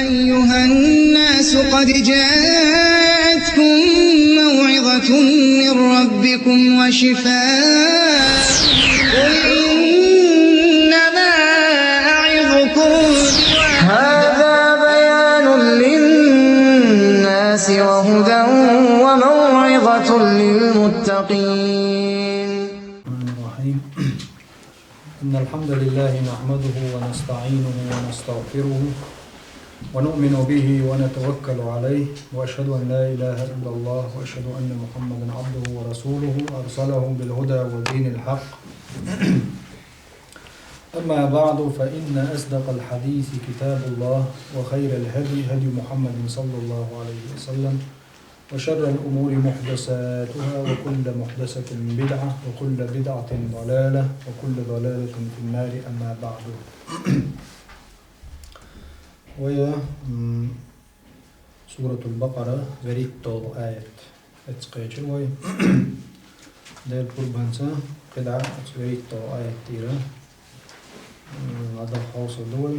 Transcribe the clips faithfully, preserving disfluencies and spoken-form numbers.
أيها الناس قد جاءتكم موعظة من ربكم وشفاء. قل إنما أعظكم هذا بيان للناس وهدى وموعظة للمتقين. الرحمن الرحيم. إن الحمد لله نحمده ونستعينه ونستغفره ونؤمن به ونتوكل عليه، وأشهد أن لا إله إلا الله، وأشهد أن محمدا عبده ورسوله أرسله بالهدى ودين الحق. أما بعد، فإن أصدق الحديث كتاب الله، وخير الهدي هدي محمد صلى الله عليه وسلم، وشر الأمور محدثاتها، وكل محدثة بدعة، وكل بدعة ضلالة، وكل ضلالة في النار، أما بعد. Вай, м, Суратул Бакъара, вуьрхӀитталгӀа аят. Эццахь кхечира вай. Дера пурбанца, кхидӀа оцу вуьрхӀитталгӀа аят тӀера, м, ладагӀа хьовсур ду вай.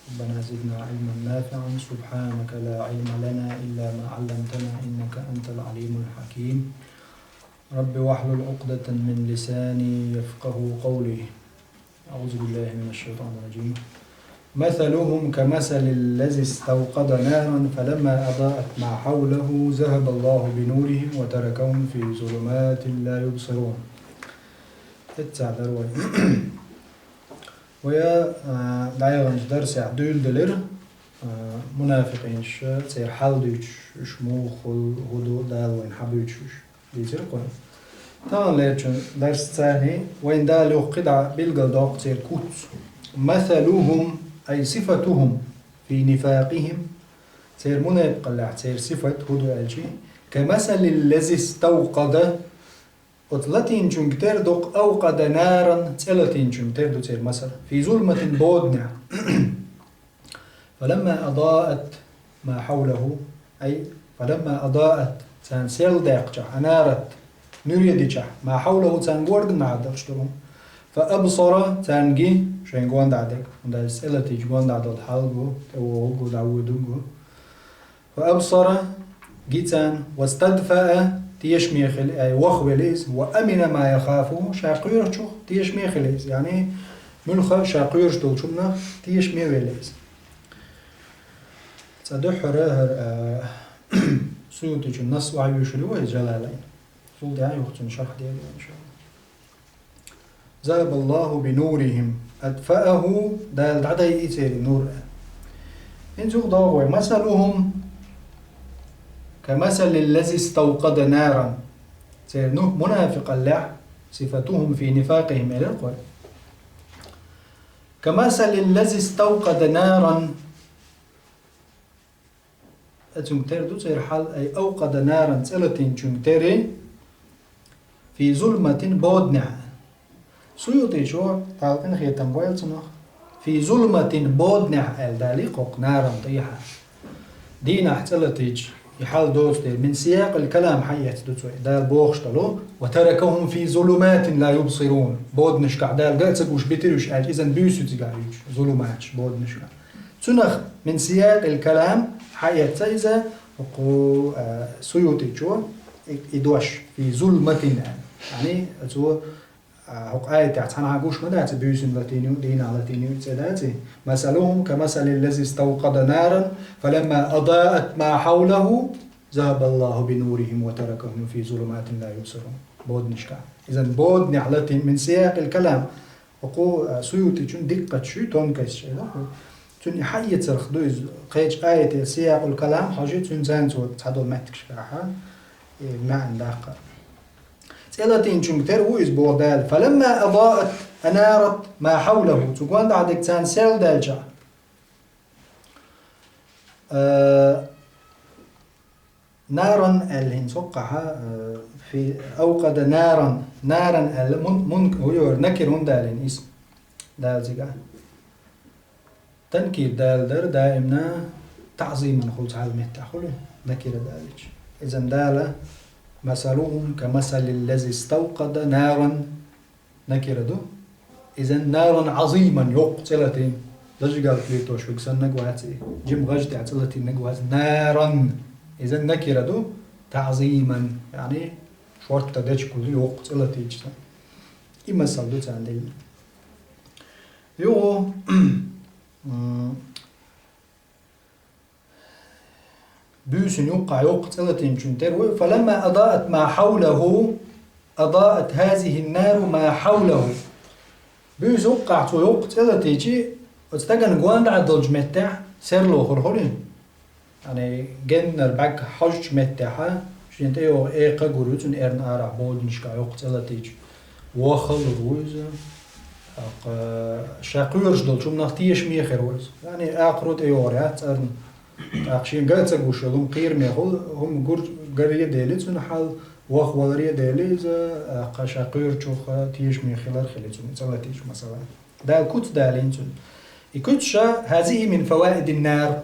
ربنا زدنا علما نافعا، سبحانك لا علم لنا إلا ما علمتنا إنك أنت العليم الحكيم. رب واحلل عقدة من لساني يفقهوا قولي. أعوذ بالله من الشيطان الرجيم. مثلهم كمثل الذي استوقد نارا فلما أضاءت ما حوله ذهب الله بنورهم وتركهم في ظلمات لا يبصرون. Эццахь дара вай. Вай, а, дӀаяханчу дарсехь дуьйладелира, а, мунафикъинаш, церан хьал дуьйцуш, уьш муха хуьлу, хӀун ду, Дала вайна хьан буьйцуш уьш. Дийцира кхуьнан. Таханлерчун дарсаца вайна Дала юха кхидӀа билгалдоккху церан куц. مثلهم، أي صفتهم في نفاقهم. Церан мунепакъаллехь церан сифат хӀун ду аьлча, كمثل الذي استوقد. Оцу латийначуьнга тера ду-кх أوقد نارا, цӀе латийначуьнга тера ду церан масал. في ظلمة, боданехь. فلما أضاءت ما حوله، أي فلما أضاءت, царна сел даьккхичахь, أنارت, нуьре дичахь, ما حوله, царна гонахь дагӀаш долу. فأبصر, царна ги, шайн гонаха дерг, хӀунда аьлча цӀе латийча гонаха долу хьал гу, тӀевогӀу гу, дӀавоьду гу. فأبصر, ги царна, واستدفأ, тешаме хили, ай, вахвели иза, وأمن ما يخافه, ша кхоьручух тешаме хили иза, яъни муьлхха а ша кхоьруш долчунах тешаме вели иза. Цкъа дуьххьара хӀара, а, Суютичун насс охьавуьйшур ю вай Жалалайн. Цул тӀаьхьа юха цуьнан шарх дийр ду, иншаАллахӀ. ذهب الله بنورهم، أطفأه, Дала дӀадайи церан нур. ХӀинца юха догӀу вай. مثلهم كمثل الذي استوقد نارا. Церан, ну, мунафикъаллехь, صفتهم في نفاقهم элира кхуьнан. كمثل الذي استوقد نارا. Оцуьнга тера ду церан хьал, أي أوقد نارا, цӀе латийначуьнга тера, في ظلمة, боданехь. Суютичо, Дала къинхетам бойла цунах, في ظلمة, боданехь аьлла далий кхокху نارا тӀехьа. Дийнахь цӀе латийча, и хьал доцу дела, من سياق الكلام хьаэцна ду цо, Дала бохуш долу, وتركهم في ظلمات لا يبصرون. Боданашкахь Дала ган а ца гуш битира уьш аьлча, иза буьйсу цигахь юьйцуш, ظلمات, боданашкахь. Цунах من سياق الكلام хьаэцна иза, хӀокху, а, Суютичо и, и дош, في ظلمة аьлла. Яъни, цо, а, хӀокху аятехь цхьанхьа гуш ма дац, буьйсанна латийна ю, дийнахь латийна ю, цӀе дац и. مثلهم كمثل الذي استوقد نارا فلما أضاءت ما حوله ذهب الله بنورهم وتركهم في ظلمات لا يبصرون. Боданашкахь. Иза боданехь латийна, من سياق الكلام. ХӀокху, а, Суютичун диккъаташ ю, тонкосташ элира. Цуьнан и хьаэцарх ду иза, кхечу аятехь سياق الكلام хьожий, цуьнан цо цхьадолу меттигашкахь, и маьӀна даккха. ЦӀе латийначуьнга тера ву иза, боху Дала. فلما أضاءت أنارت ما حوله. Цу гонаха дерг царна сел даьлча. Э, نارا аьлла хӀинца хӀоккхахь, э, في أوقد نارا. نارا аьлла, мун-, мун-, хӀун ю, накира хӀунда аьлла иза? Дала цигахь. Танкир далар даимна таӀзиман хуьлу цхьана меттехь хуьлу, накира далийча. Иза Дала, مثلهم كمثل الذي استوقد نارا, накира ду. Иза نارا عظيما, йоккха цӀе латийна. Зажигалка летош вуг саннаг вац и. Жим гӀаж тӀехь цӀе латийннаг вац. Наран. Иза накира ду. تعظيما. Яъни, шортта дечкули йоккха цӀе латийча. И масал ду царна дайна. Югу, м, буьйсанна юккъахь йоккха цӀе латийначун тера ву: فلما أضاءت ما حوله أضاءت هذه النار ما حوله. Буьйса юккъахь цо йоккха цӀе латийча, оцу стагана гонда Ӏа долчу меттехь серло хуьлу хуьлий? Яъни, геннара бӀаьрг хьожучу меттехь, шен тӀейогӀу экха гур ю цунна эрна арахь боданашкахь йоккха цӀе латийча. Вохалур ву иза. ТӀаккха ша кхоьруш долчу хӀуманах тешаме хир ву иза. Яъни, акхаро тӀейогӀур яц цӀарна. ТӀаккха шен ган а ца гуш йолу хӀума кхераме хуьлу, хӀума гур-, гаре а дели цунна хьал, вохваларе а дели иза, тӀаккха ша кхоьручух тешаме хилар хили цунна, цӀе латийча масала. Дала куц далийна цунна. И куц ша هذه من فوائد النار.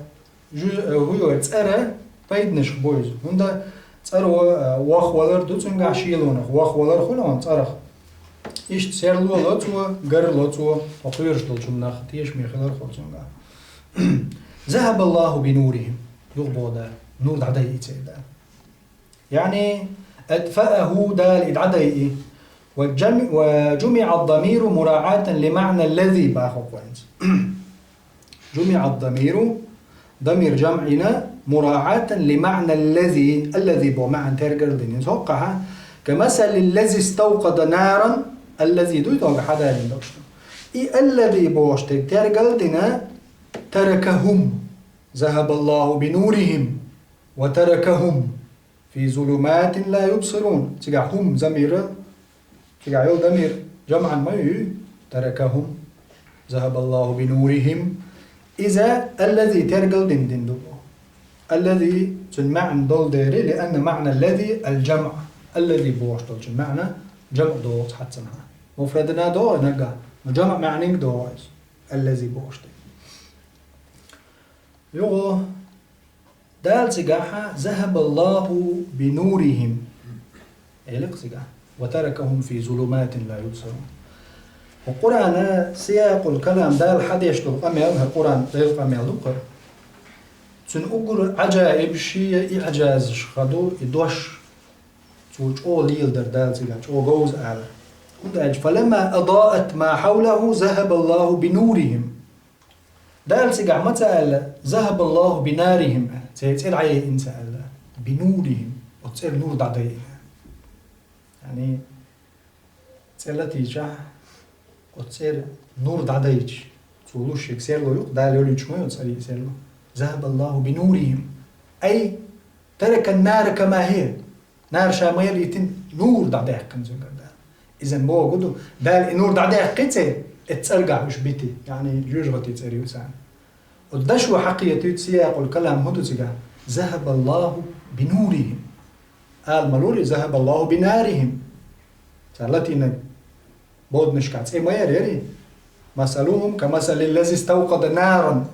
Жу-, э, хӀу йой, цӀера пайданаш бу иза. ХӀунда цӀаро, э, вохвалар ду цуьнгахь шелонах, вохвалар хуьлу хьуна цӀарах. Иштта серло ло цо, гар ло цо, хьо кхоьруш долчу хӀуманах тешаме хилар хуьлу цуьнгахь. ذهب الله بنورهم. Юха боху Дала, нур дӀадайи церан Дала. Яъни, أطفأه, Дала и дӀадайи. وجم-، وجمع الضمير مراعاة لمعنى الذي, боху вайца. جمع الضمير, дамир жамӀ йина, مراعاة لمعنى الذي, الذي боху маьӀна тергал дина. ХӀокхахь, كمثل الذي استوقد نارا, الذي дуй тӀога хьадалийна долуш ду. И الذي бохуш дерг тергал дина, تركهم. ذهب الله بنورهم وتركهم في ظلمات لا يبصرون. Цигахь хӀум замира, цигахь йолу дамир жамӀан ма ю, تركهم. ذهب الله بنورهم. Иза الذي тергал дина дина ду. الذي цуьнан маьӀна долу дела, لأن معنى الذي الجمع. الذي бохуш долчун маьӀна жамӀ догӀу цхьаццанхьа. Муфрадана догӀу наггахь, но жамӀ маьӀниг догӀу иза. الذي бохуш дерг. Юха Дала цигахь, ذهب الله بنورهم. Элира цигахь. وتركهم في ظلمات لا يبصرون. Хьо Къуръана сиякъул калам Дала хьадеш долу къамел, хӀара Къуръан Делан къамел ду-кх. Цуьнан уггар Ӏажаиб шен иӀжазаш хьаду и дош. Цо чӀогӀа леладар Дала цигахь, чӀогӀа говза алар. ХӀунда аьлча, فلما أضاءت ما حوله ذهب الله بنورهم. Дала цигахь ма ца аьлла, ذهب الله بنارهم аьлла, церан цӀе дӀаяйина ца аьлла, بنورهم, оцу цӀера нур дӀадайина. Яъни, цӀе латийчахь, оцу цӀера нур дӀадайча, цо луш ерг серло ю-кх, Дала йолуьйтуш ма ю оцу цӀера серло. ذهب الله بنورهم. أي ترك النار كما هي. Нара ша ма ялийтина, нур дӀадаьккхина цуьнгара Дала. Иза бохург ду, Дала и нур дӀадаьккхи церан, эцу цӀергахь уьш бити, яъни жоьжахатин цӀера ю царна. Оцу дашо хьакхетуьйту сиякъул калам хӀун ду цигахь: ذهب الله بنورهم. Ала ма лур и: ذهب الله بنارهم. Цара латийнарг боданашкахь цӀе ма яра, яра и: مثلهم كمثل الذي استوقد نارا.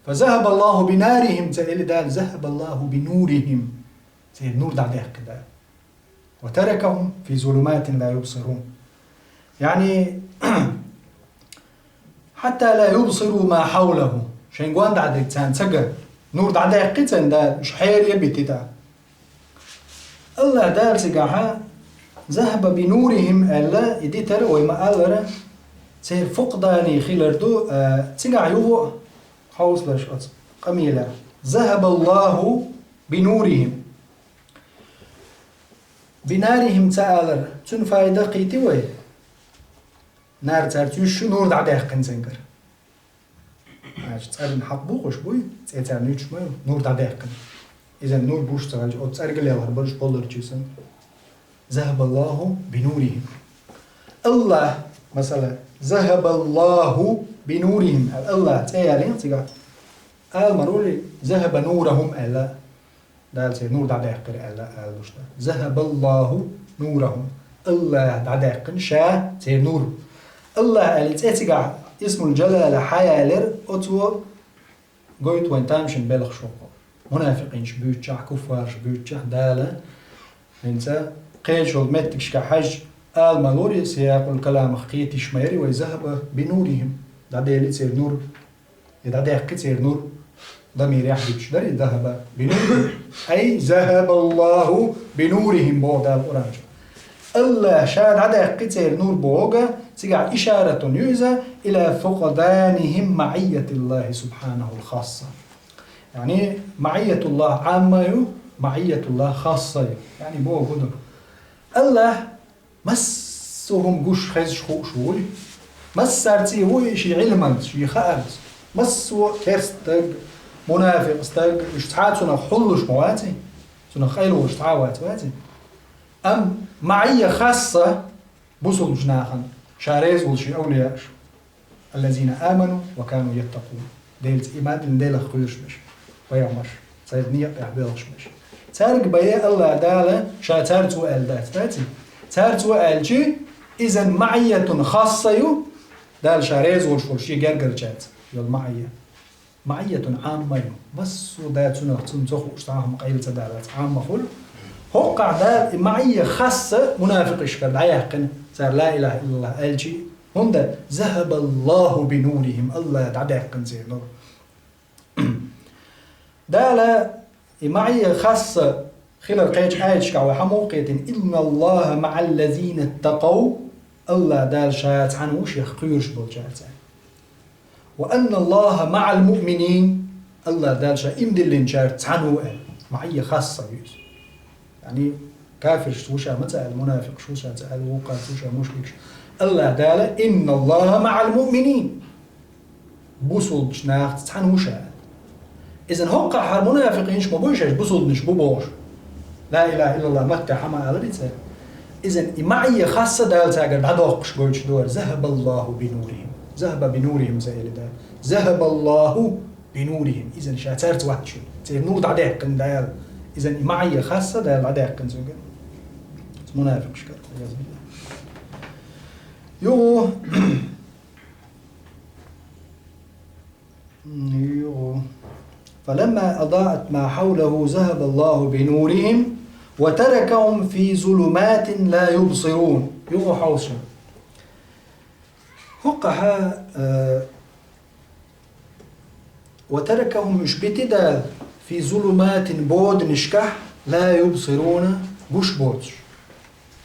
فذهب الله بنارهم ца элира Дала, ذهب الله بنورهم. Церан нур дӀадаьккхи Дала. وتركهم في ظلمات لا يبصرون. Яъни, حتى لا يبصروا ما حوله. Шайн гондахьа дерг царна ца ган. Нур дӀадаьккхи царна Дала, уьш хьерий бити тӀаккха. АллахӀ Дала цигахьа ذهب بنورهم аьлла, и дитар вай ма-аллара, церан фукъдане хилар ду, а, цигахь юха а хьовсалаш оцу къамелехь. ذهب الله بنورهم. بنارهم ца алар, цуьнан файда кхийти вай? Нара цара цуьш шу нур дӀадаьккхина цуьнгара. Аша цӀарна хьакъ бу, кхуш буй, цӀе царна юьтуш ма ю, нур дӀадаьккхина. Иза нур буш ца хилча, оцу цӀерга лелхар барш болларчий санна. ذهب الله بنورهم. АллахӀ, масала, ذهب الله بنورهم аьлла, АллахӀ цӀе ялийна цигахь. Ала ма лур и, ذهب نورهم аьлла. Дала церан нур дӀадаьккхира аьлла, ала луш ду. ذهب الله نورهم. АллахӀа дӀадаьккхина ша церан нур. АллахӀ аьлла цӀе цигахь исмул-жалала хьаялар, оцо гойту вайн тамашийна белхаш хӀокху. Мунафикъинаш буьйцучохь, куффараш буьйцучохь Дала, хӀинца кхечу меттигашка хьаьжча, ала ма лур и, сиякъул-каламах кхетийш ма яри вай: ذهب بنورهم. ДӀаделира церан нур, и дӀадаьккхира церан нур, дамир яхь диташ дара, и ذهب بنورهم. أي ذهب الله بنورهم, боху Дала Къуръан чу. АллахӀа ша дӀадаьккхира церан нур боху, цигахь ишаратун ю иза, إلى فقدانهم معية الله سبحانه الخاصة. Яъни, маӀийятуллахӀ Ӏамма ю, маӀийятуллахӀ хасса ю. Яъни, боху ду. АллахӀ массо а хӀума гуш, хезаш, хууш вуй. Массаьрца вуй шен Ӏилманца, шен хаарца. Массо а керста стаг, мунафикъ стаг, уьш цхьа а цунах хьуллуш ма ваций, цунах къайлуш цхьа а вац, ваций. Амма маӀийя хасса бусулбачу нахана, ша реза волу шен авлияаш. الذين آمنوا وكانوا يتقون. Делаца иман дина, Делах кхоьруш берш, пайхамарш, церан некъа тӀехь боьлхуш берш. Цаьрга бен АллахӀ Дала ша цаьрца ву аьлла дац, даций? Цаьрца ву аьлча, иза маӀийятун хасса ю, Дала ша реза волуш волу шен гергарчаьрца йолу маӀийя. МаӀийятун Ӏамма ю. Массо а да цунах, цунна ца хууш цхьа а хӀума къайла ца далац, Ӏамма хуьлу. ХӀоккхахь Дала и маӀийя хасса мунафикъашкара дӀаяьккхина, цара ла илаха иллаллахӀ аьлча, хӀунда, ذهب الله بنورهم, АллахӀа дӀадаьккхина церан нур. Дала и маӀийя хасса хилар кхечу аяташкахь вай хьан муха кхетийна: إن الله مع الذين اتقوا, АллахӀ Дала ша цхьаьна ву шех кхоьруш болчаьрца. وأن الله مع المؤمنين, АллахӀ Дала ша иман диллинчаьрца цхьаьна ву аьлла, маӀийя хасса ю иза. Яъни, кафиршца ву ша ма ца аьлла, мунафикъаш ву ша ца аьлла, вукхарца ву ша мушрикаш. АллахӀ Дала: إن الله مع المؤمنين. Бусулбачу нахаца цхьаьна ву ша аьлла. Иза хӀоккхахь хӀара мунафикъинаш ма буй шаьш, бусулбанаш бу бохуш, ла илаха иллаллахӀ маттехь хьан ма аларий цара. Иза и маӀийя хасса Дала цаьргара дӀадоккхуш гойтуш ду хӀара: ذهب الله بنورهم. ذهب بنورهم ца элира Дала. ذهب الله بنورهم. Иза ша цаьрца вац шу. Церан нур дӀадаьккхина Дала. Иза и маӀийя хасса Дала дӀадаьккхина цуьнгара. Мунафикъашкара. Юха. Юха. فلما أضاءت ما حوله ذهب الله بنورهم وتركهم في ظلمات لا يبصرون. Юха хьовсу. ХӀоккхахь, э, وتركهم, уьш бити Дала, في ظلمات, боданашкахь, لا يبصرون, гуш боцуш.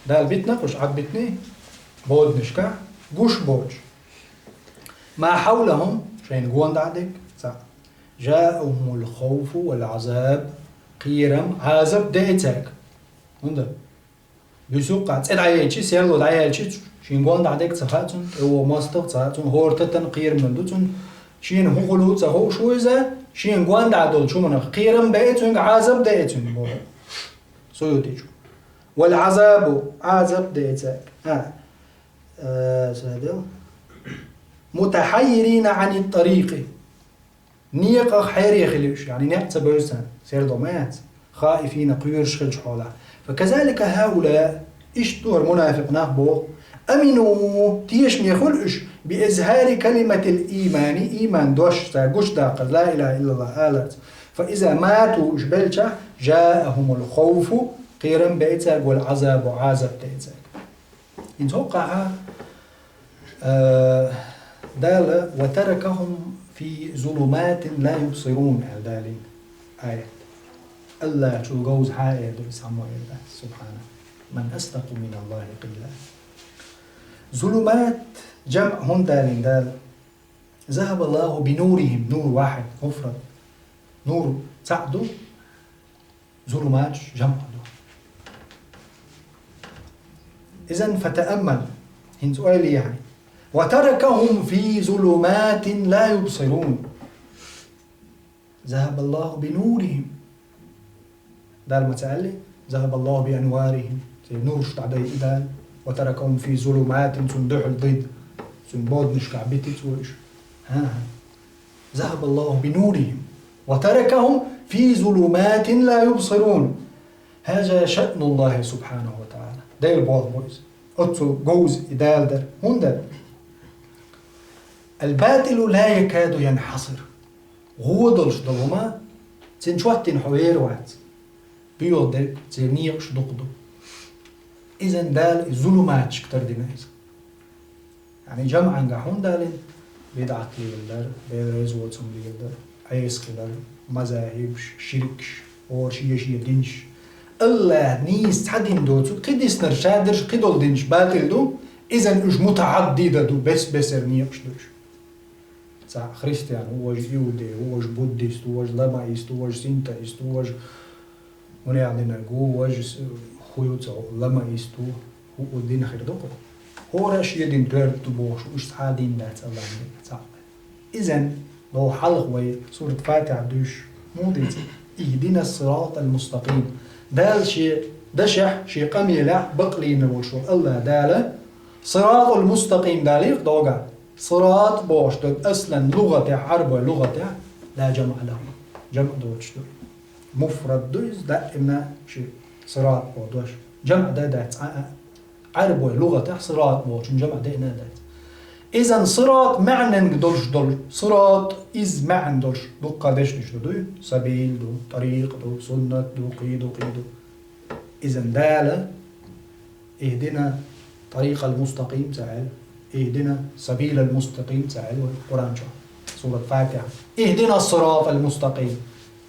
Дала битина-кх уьш, Ӏад битиний, боданашкахь, гуш боцуш. ما حولهم, шайна гондӀа дерг, цхьаъ. جاءهم الخوف والعذاب, кхерам, Ӏазап деа цаьрга. ХӀунда? Буьйсуккха цӀе дӀаяьлчи, серло дӀаяьлчи, шен гондӀа дерг ца хаьа цунна, тӀе вогӀу мостагӀ ца хаьа цунна, хӀора тата кхерам мел ду цунна, шена хӀун хуьлу ца хууш ву иза, шен гондӀа долчу хӀуманах кхерам беа цуьнга, Ӏазап деа цуьнга, боху Суютичо. والعذاب, Ӏазап деа цаьрга. А, э, садел. متحيرين عن الطريق. Некъах хьере хили уьш, яъни некъ ца бевза царна, серло ма яц, خائفين, кхоьруш хилчу хьолахь. فكذلك هؤلاء, иштта ду хӀара мунафикъ нах, боху. أمنوا, тешаме хуьлу уьш, بإظهار كلمة الإيمان, ийман дош цара гучудаккхар, لا إله إلا الله аларца. فإذا ماتوا, уьш белчахь, جاءهم الخوف, кхерам беа цаьрга, والعذاب, Ӏазап деа цаьрга. ХӀинца хӀоккхахь, э, Дала: وتركهم في ظلمات لا يبصرون, аьлла Дала аят. АллахӀ чул говза хьан эр ду иза, хьан ма эр дац, سبحانه. من أصدق من الله قيلا. Зулумат, жамӀ хӀунда далийна Дала? ذهب الله بنورهم, нур вахьид, муфрад. Нур цхьаъ ду, зулуматаш жамӀ ду. Изан فتأمل, хӀинца ойла е хьайн. وتركهم في ظلمات لا يبصرون. ذهب الله بنورهم. Дала ма ца аьллий: ذهب الله بأنوارهم. Церан нураш дӀадайи Дала. وتركهم في ظلمات, цунна дуьхьал дайда. Цуьнан боданашкахь битица ву уьш. ХӀан-хӀа. ذهب الله بنورهم وتركهم في ظلمات لا يبصرون. هذا شأن الله سبحانه وتعالى. Делан болх бу иза. Оццул говза и Дала дар. ХӀунда? الباطل لا يكاد ينحصر. ГӀо долуш долу хӀума, цуьнан чоттина хьо вер вац. Боьха дерг, церан некъаш дукха ду. Изан Дала и зулуматашка тардина иза. Яъни жамӀангахь хӀунда далийна? бидӀат леладар, Дела реза воцург леладар, Ӏеса хилар, мазахӀибаш, ширкаш, хӀора шен-шен динаш. АллахӀа нийса цхьа дин доцург, кхы диснарг шадерш, кхы долу динаш батӀил ду, иза уьш мутаӀаддида ду, бес-бесара некъаш ду уьш. Цхьаъ христиан ву, важа иуде ву, важа буддист ву, важа ламаист ву, важа синтоист ву, важа мунех динарг ву, важа с-, хӀун ю цо, ламаист ву, хӀу-, хӀу дин хир ду-кх. ХӀора шен дин тоьрта ду бохуш, уьш цхьа а дин дац АллахӀан дин, цхьаъ. Иза, ло хьалха вай сурат Фатихьа дуьйш, муха дийци? اهدنا الصراط المستقيم. Дала шен дашехь, шен къамелехь бакълийна волуш волу АллахӀ Дала, сиратал мустакъим далийра догӀа. Сират бохуш дерг аслан лугӀатехь, Ӏарбой лугӀатехь, ла жамӀа лаху. ЖамӀ доцуш ду. Муфрад ду иза, даимна ши сират боху дош. ЖамӀ дан дац, а, а. Ӏарбой лугӀатехь сират бохучун жамӀ деана а дац. Иза сират маьӀнанга долуш долу, сират иза маьӀна долуш дуккха дешнаш ду дуй? Сабил ду, тарикъ ду, суннат ду, кхин ду, кхин ду. Иза Дала اهدنا الطريق المستقيم ца аьлла, اهدنا السبيل المستقيم ца аьлла вай Къуръан чохь, сурат Фатихьа. اهدنا الصراط المستقيم،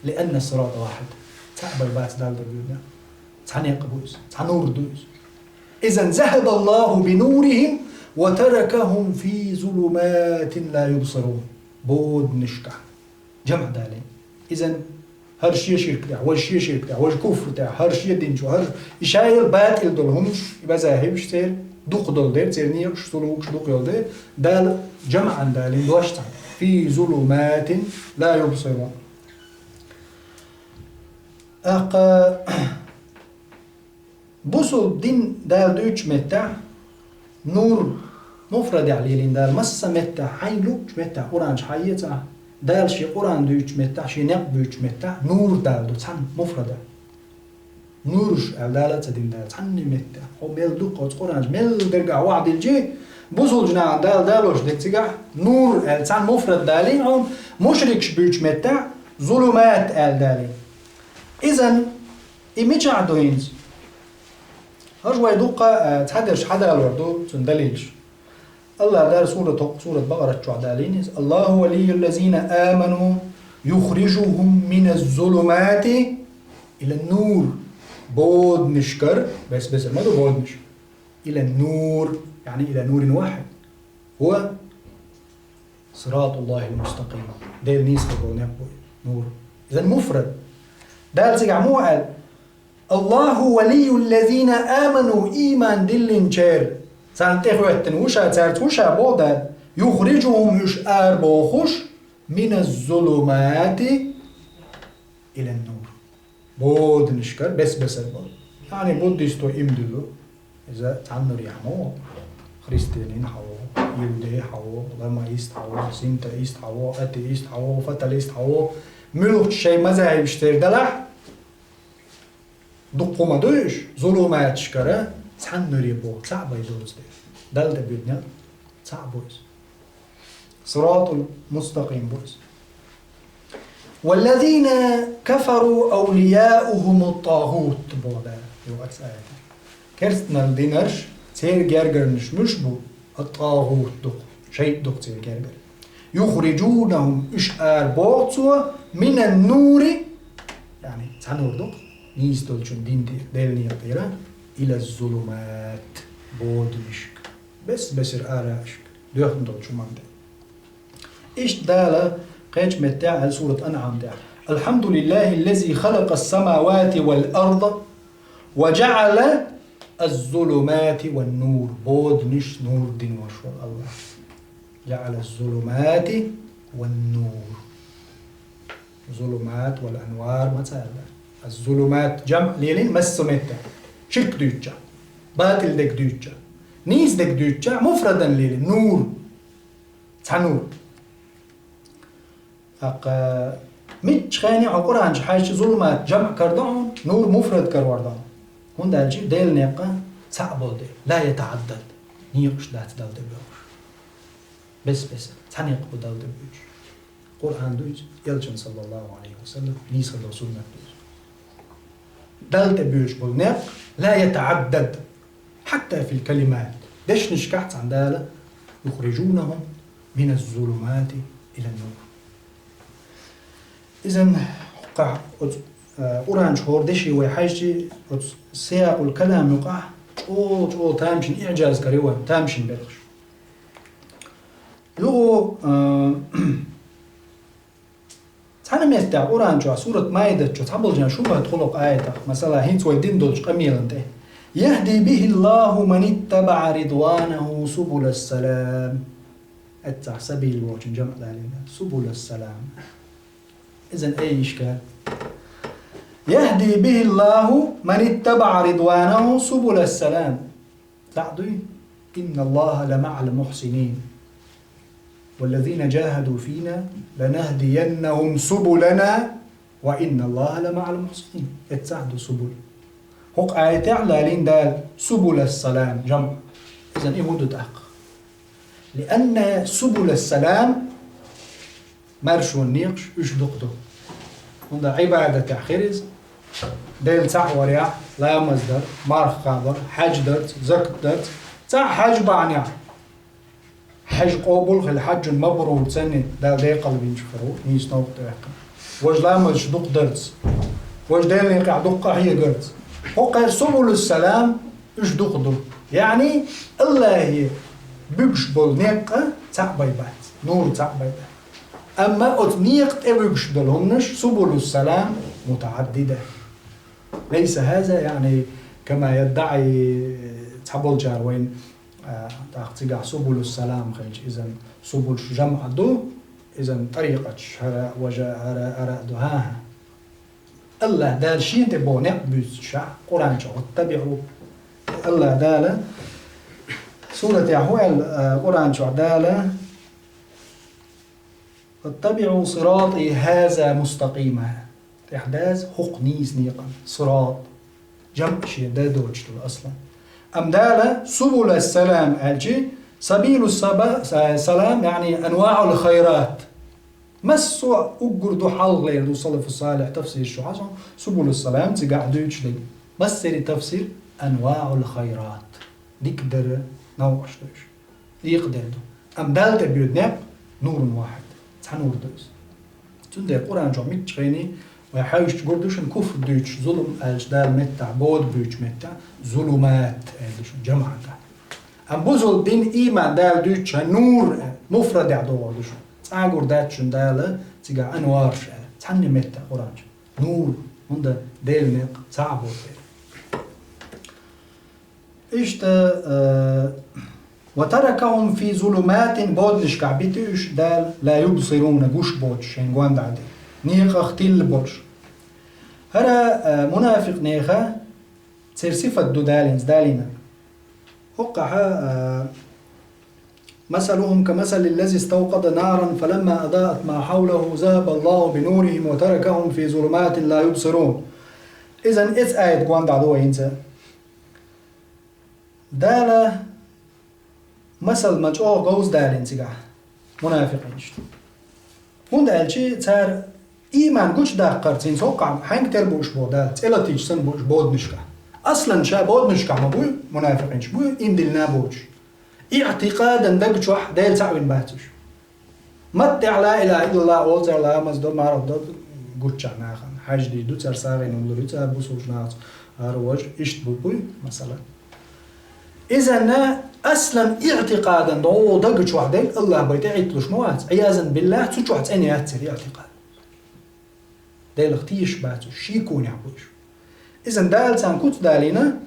لأن الصراط واحد. Цхьаъ бен бац Далла тӀе буьйцу. Цхьа некъ бу иза, цхьа нур ду иза. إذا ذهب الله بنورهم وتركهم في ظلمات لا يبصرون. Боданашкахь. ЖамӀ далийна. Иза хӀара шен ширк тӀехь, важа шен ширк тӀехь, важа куфр тӀехь, хӀара шен дин чу, хӀара и шайла батӀил долу хӀумаш, и мазахӀибаш церан дукха долу дела, церан некъаш, сулукаш дукха йолу дела, Дала жамӀан далийна дош цхьаъ. في ظلمات لا يبصرون. ТӀаккха бусулба дин Дала дуьйцучу меттехь, нур муфрадехь лелийна Дала, масса меттехь, хьайна луъучу меттехь, Къуръан чу хьаэца ахь, Дала шен Къуръан дуьйцучу меттехь, шен некъ буьйцучу меттехь, нур Дала ду цхьаьна муфрадехь. Нурш аьлла Дала ца дина Дала цхьанна меттехь. Хьо мел дукха оцу Къуръан чу, мел дерг ахь охьадилчи, бусулба нахана Дала далош дерг цигахь, нур аьлла цхьаьна муфрад далийна хьуна, мушрикаш буьйцучу меттехь, зулумат аьлла далийна. Иза И мичахь ду хӀинца? Хьажа вай дуккха а, цхьадерш хьадалор ду цуьнан далилаш. АллахӀ Дала сурат хӀокху, сурат Бакъарат чохь далийна иза: الله ولي الذين آمنوا يخرجهم من الظلمات إلى النور. Боданашкара, бес-бесара ма ду боданаш. إلى النور، يعني إلى نور واحد. هو صراط الله المستقيم. Дела нийса хир болу некъ бу нур. Иза муфрад. Дала цигахь муха аьлла: الله ولي الذين آمنوا, ийман диллинчеран, царна тӀехӀоьттина ву ша, цаьрца ву ша боху Дала, يخرجهم, уьш арабохуш, من الظلمات إلى النور. Боданашкара бес-бесара болу. Яъни буддисто ийман дилло, иза цхьанна нуре хьан ма ву. Христианин хьан ву, иудей хьан ву, ламаист хьан ву, синтоист хьан ву, атеист хьан ву, фаталист хьан ву, муьлххачу шайн мазахӀибаш тера далахь, дуккха хӀума дуй уьш, зулуматашкара цхьанна нуре боху, цхьаъ бен доцу дела. Далла тӀе буьйцу некъ цхьаъ бу иза. Сиратул мустакъим бу иза. والذين كفروا أولياؤهم الطاغوت боху Дала юкъара аятехь. Керстанал динарш, церан гергарнаш муьш бу, ат-тагӀут ду-кх, шайтӀа ду-кх церан гергара. يخرجونهم, уьш арабоху цо, من النور, яъни цхьа нур ду-кх, нийса долчун дин тӀера, Делан некъа тӀера, إلى الظلمات, боданашка, бес-бесара араашка, доьхна долчу хӀуманна тӀе. Иштта Дала кхечу меттехь аьлла сурат Анъам тӀехь: الحمد لله الذي خلق السماوات والأرض وجعل الظلمات والنور. Боданаш, нур дина волуш волу АллахӀ. جعل الظلمات والنور. Зулумат вал анвар ма ца аьлла. Аз-зулумат жамӀ лелийна массо а меттехь. Ширк дуьйцучохь, батӀил дерг дуьйцучохь, нийса дерг дуьйцучохь, муфрадан лелийна, нур. Цхьа нур. ТӀаккха мичча хене хьо Къуръан чу хьаьжча, зулумат жамӀ карадо хьуна, нур муфрад карор до хьуна. ХӀунда аьлча Делан некъ цхьаъ болу дела. لا يتعدد. Некъаш дац Далла тӀе боьлхуш. Бес-бесара. Цхьа некъ бу Далла тӀе боьлхуш. Къуръан ду иза, Элчан, саллаллаху Ӏалайхи ва саллам, нийса долу суннат ду иза. Далла тӀе боьлхуш болу некъ, لا يتعدد. حتى في الكلمات. Дешнашкахь цхьана Дала, يخرجونهم من الظلمات إلى النور. Изан хӀокху, оцу, а, Къуръан чу хӀора деши вай хьаьжчи, оцу сиякъул калам юкъахь чӀогӀа-чӀогӀа тамашийна иӀжаз карийна вайн, тамашийна белхаш. Юха, а, цхьана меттехь Къуръан чохь, сурат Маидат чу цхьаболчарна шубхат хуьлу кху аятах, масала, хӀинца вай дина долчу къамелан тӀе: «يهدي به الله من اتبع رضوانه سبل السلام». Эццахь сабил волчун жамӀ далийна, субулас-салам. Изан айишка: «يهدي به الله من اتبع رضوانه سبل السلام». Цхьаъ дуй: «إن الله لمع المحسنين. والذين جاهدوا فينا لنهدينهم سبلنا وإن الله لمع المحسنين». Эццахь ду субул. ХӀокху аятехь лалийна Дала субулас-салам, жамӀ. Изан и хӀун ду тӀаккха? لأن سبل السلام, маршонан некъаш уьш дукха ду. ХӀунда Ӏибадатехь хир иза, Дела цхьаъ варехь, ламаз дар, марха кхабар, хьаьж дарца, закат дарца, цхьаъ хьаьж бахьанехь. Хьаьж къобал хила, хьаьжун мабрур санна, Дала декъал винчух хир ву, нийса новкъа тӀеваьккхина. Важа ламазаш дукха дарца, важа Делан некъехь дукха къахьегарца. ХӀокхара субулус-салам уьш дукха ду. Яъни, Аллахе буьгуш болу некъ цхьаъ бай бац, нур цхьаъ бай бац. Амма оцу некъа тӀе вуьгуш долу хӀуманаш субулус-салам мутаӀаддида. ليس هذا يعني كما يدعي цхьаболчара вайн, а, тӀаккха цигахь субулус-салам хилча, изан субулш жамӀ ду, изан тӀарикъаташ хӀара, важа, хӀара, хӀара а ду. ХӀан-хӀа. Аллах Дала шен тӀе боху некъ буьйцуш Къуръан чохь: «واتبعوا». Аллах Дала суратехь хӀун аьлла, а, Къуръан чохь Дала: «واتبعوا صراطي هذا مستقيما». ТӀехь даза хӀокху нийса некъан, сират. ЖамӀ шен да доцуш долу аслан. Амма Дала субулас-салам аьлчи, сабилус-саба-, са-, салам, яъни анваӀул хайрат. Массо а уггар ду хьалхалера ду салафу салихь тафсираш чохь а, субулус-салам цигахь дуьйцуш дерг. Массери тафсир анваӀул хайрат. Дика дара новкъаш ду уьш. Декъа дер ду. Амма Далла тӀе боьду некъ нурун вахьид. Цхьа нур ду иза. Цундела Къуръан чохь мичча хений вай хьаьжча гур ду шуна куфр дуьйцуш, зулум аьлча Дала меттахь, бода буьйцуш меттахь, зулумат аьлла ду шуна, жамӀан тӀехь. Амма бусалба дин, ийман Дала дуьйцуш нур аьлла, муфрадехь догӀур ду шуна. Цкъа а гур дац шуна Дала цигахь анварш аьлла. Цхьанне меттахь Къуръан чохь. Нур, хӀунда Делан некъ цхьаъ боху. Иштта, э, «وتركهم في ظلمات», боданашкахь бити уьш Дала, «لا يبصرون», гуш боцуш, шайн гондӀа дерг, некъах тилла болуш. ХӀара, э, мунафикъ нехан церан сифат ду далийна, далийна. ХӀокхахь, э, «مثلهم كمثل الذي استوقد نارا فلما أضاءت ما حوله ذهب الله بنورهم وتركهم في ظلمات لا يبصرون». Изан эцу аят гондӀа ду вай хӀинца. Дала масал ма чӀогӀа говза далийна цигахь мунафикъинашна. ХӀунда аьлча цара ийман гучудаккхарца хӀинца хӀокхахь хьаьнга тера бу уьш боху Дала, цӀе латийча санна бу уьш боданашкахь. Аслан ша боданашкахь ма буй, мунафикъинаш буй, ийман диллина боцуш. Иътикъадан даг чохь Дела цхьаъ вина бац уьш. Маттехь ла илаха иллаллах олу цара, ламаз до, марха до гуччахь нахана, хьаьж дийр ду цара, сагӀина хӀума лур ю цара бусулчу нахаца, хӀара важа, иштта бу буй, масала. Изанна аслан иътикъадан догӀу даг чохь дерг Аллах бай тӀе Ӏитталуш ма вац, Ӏиязан биллах, цу чохь цӀена яц церан иътикъад. Делах тешаш бац уьш, шеконехь бу уьш. Изан Дала царна куц далийна,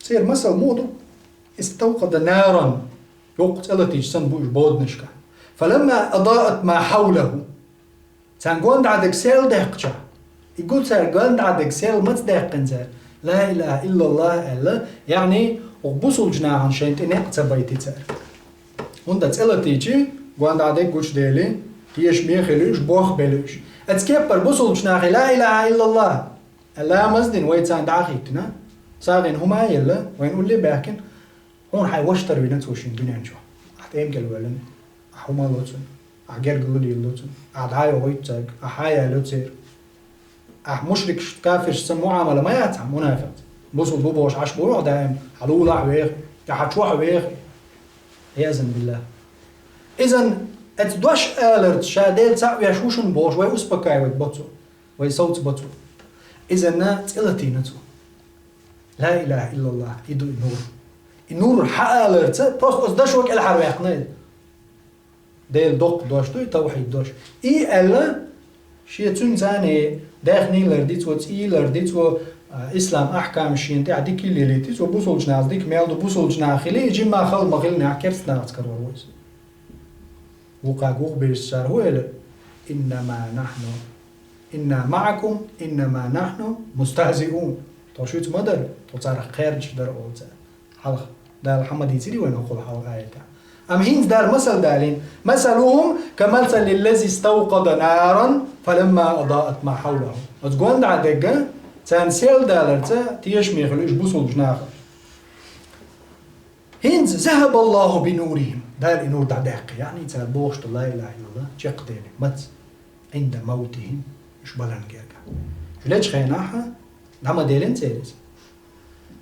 церан масал муха ду? «استوقد نارا», йоккха цӀе латийча санна бу уьш боданашкахь. «فلما أضاءت ما حوله». Царна гондӀа дерг сел даьккхича, и гу цара гондӀа дерг сел маца даьккхина цара, ла илаха иллаллах аьлла, яъни, оха бусулчу нахана шайн тӀе некъ ца байти цара. ХӀунда цӀе латийчи, гондӀа дерг гучудели, тешаме хили уьш, бохбели уьш. Оцу кеппара бусулчу нахе ла илаха иллаллах аьлла, ламаз дина, вай царна дӀа а хӀиттина, сагӀина хӀума а елла, вайна улле а баьхкина, хьуна хьайн ваша тарвина цо шен дуьнен чохь. Ахь тӀемкӀел воьллина, ахь хӀума ло цунна, ахь гергарло лело цунна, ахь дӀа а йохуьйту цаьрга, ахь хьан яло церан. Ахь мушрикашца, кафиршца санна муӀамала ма яц хьан мунафикъца. Бусулба ву бохуш Ӏаш бу хьо даим, хьан лулахь вехи, я хьан чохь вехи. Ӏиязан биллах. Изан Оцу дош аларца ша Дела цхьаъ веш ву шуна бохуш, вай успокаивать бо цо, вай совцабо цо. Иза цӀе латийна цо. Ла илаха иллаллах, и ду и нур. И нур хьааларца, просто оцу дашо кӀелхьарваьккхина иза. Делан доккха дош ду и, тавхьид дош. И аьлла, шен цуьнан царна даьхний ларди цо, цӀий ларди цо, а, ислам ахькамаш шена тӀехь дика йиллалийти цо, бусалба нахаца дика мел ду, бусалба нах хили, жимма хала ма хилла нах керста нахаца карор ву иза. Вукху гугӀу бирсачара хӀун элира: «Иннама нахьну, инна маӀакум, иннама нахьну мустахзиун». Тхо шуьца ма дара, тхо царах кхердаш дара олу цара. Хьалха Дала хьан ма дийцирий вайна хӀокхул хьалха аятехь? Амма хӀинца Дала масал далийна: «Масалухум камасалиллази ставкъада наран, фаламма адаат ма хьавлаху». Оцу гондӀа дегга, царна сел даларца тешаме хилла уьш бусалба наха. ХӀинца: «Захабаллаху бинурихим». Дала и нур дӀадаьккхи, яъни цара бохуш долу ла илаха иллаллах чекхдели. Маца? Ӏинда мавтихим, уьш балан гергахь. Уьш лечу хенахь дӀа ма делина церан иза.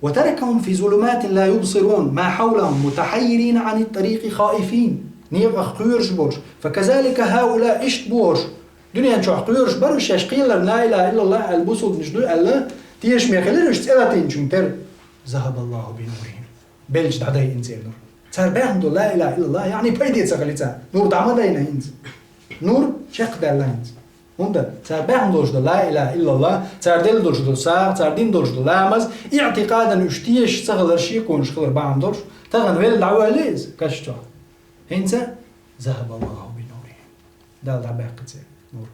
«Ва таракахум фи зулуматин ла юбсирун, ма хьавлахум мутахьаййирина Ӏани тарикъи хаифин». Некъах кхоьруш болуш. «Факазалика хаула», иштта бохуш. Дуьнен чохь кхоьруш бара уьш, шаьш кхелларна ла илаха иллаллах аьлла бусалбанаш ду аьлла, тешаме хилира уьш цӀе латийначуьнга тера. «Захабаллаху бинурихим». Белча дӀадайина церан нур. Цара баьхна ду ла илаха иллаллах, яъни пайде ца хили царна. Нур дӀа ма дайна хӀинца. Нур чекхдаьлла хӀинца. ХӀунда цара баьхна долуш ду ла илаха иллаллах, цара делла долуш ду сагӀа, цара дина долуш ду ламаз, иӀтикъадан уьш тешаш ца хилар шеконаш хилар бахьана долуш, тахана велла дӀавоьллий иза каш чохь. ХӀинца: «Захабаллаху бинурихим». Дала дӀабаьккхи церан нур.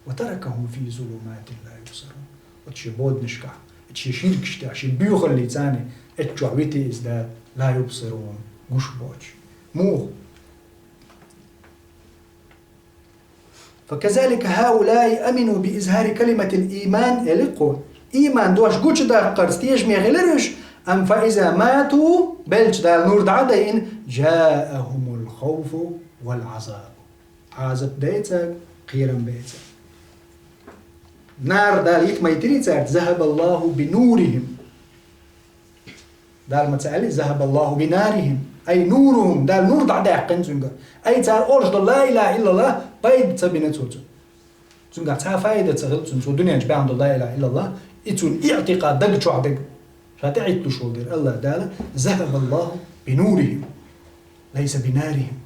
«Ва таракахум фи зулуматин ла юбсирун». Оцу шен боданашкахь, оцу шен ширкаш тӀехь, шен боьхаллица царна, оцу чохь вити иза Дала, ла юбсирун, гуш боцуш. Муха? «Факазалика хаулаи амину би изхари калиматил иман», элира кхо. Иман дош гучудаккхарца тешаме хилира уьш, амма «фа иза мату», белча Дала нур дӀа а дайина, «жааахумул хауфу вал Ӏазабу». Ӏазап дайцаг, кхерам бейцаг. Нара Дала йитмайтирий цаьрца: «Захабаллаху бинурихим». Дала ма ца аьллий: «Захабаллаху бинарихим». Ай нурухум, Дала нур дӀадаьккхина цуьнгара. Ай цара олуш долу ла илаха иллаллах пайда ца бина цо цуьнга. Цуьнгахь цхьа а фаида ца хилла цуьнан, цо дуьнен чу баьхна долу ла илаха иллаллах, и цуьнан иӀтикъад даг чохь дерг. Ша тӀехӀитталуш волу дерг. АллахӀ Дала: «Захабаллаху бинурихим, лайса бинарихим».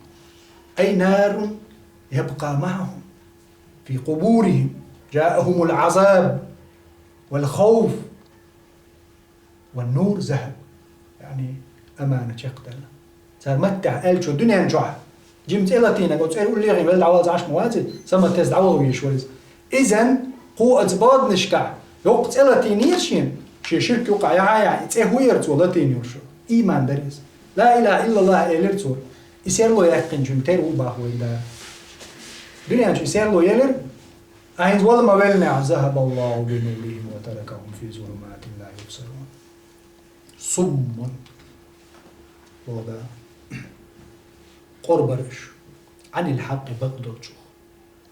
Ай нарун ябкъа маӀахум фи къубурихим, жааахумул Ӏазаб вал хауф, ван нур захаб. Яъни амана чекхдаьлла. Цара маттехь аьллачо дуьнен чохь жима цӀе латийнарг, оцу цӀера уллехь велла дӀаваллалц Ӏаш ма вац иза, саматес дӀавала везаш вара иза. Иза кху оцу боданашкахь йоккха цӀе латийнера шена, шен ширк юкъахь яхьа-яхьа, и цӀе хӀун яра цо латийна йолуш? Ийман дара иза. Ла илаха иллаллах элира цо. И серло яьккхинчуьнга тера ву боху вайга Дала. Дуьнен чу и серло елира, а хӀинца вала ма веллинехь: «Захабаллаху бинурихим ва таракахум фи зулуматин ла юбсирун». Суммун. Боху Дала. Къур бара уьш. Ӏанил хьакъи, бакъдолчух.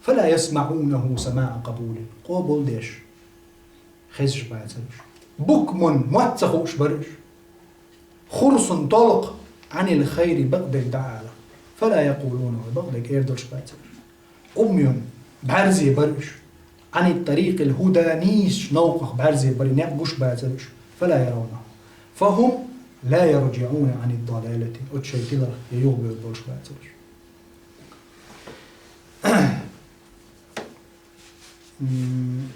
Фала ясмаӀунаху самаӀа къабулин. Къобалдеш. Хезаш бацара уьш. Букмун, мотт ца хууш бара уьш. Хурсун, толкха, Ӏанил хайри, бакъдерг дӀаала. Фала якъулуна, бакъдерг эр долуш бацара уьш. Ӏумюн, бӀаьрзе бара уьш. Ӏанит тарикъил хӀуда, нийсачу новкъах бӀаьрзе бара, некъ гуш бацара уьш. Фала яравна. Фахум ла яржиӀуна Ӏанид далалати. Оцу шайн тиларх я юхабевр болуш бацара уьш. М,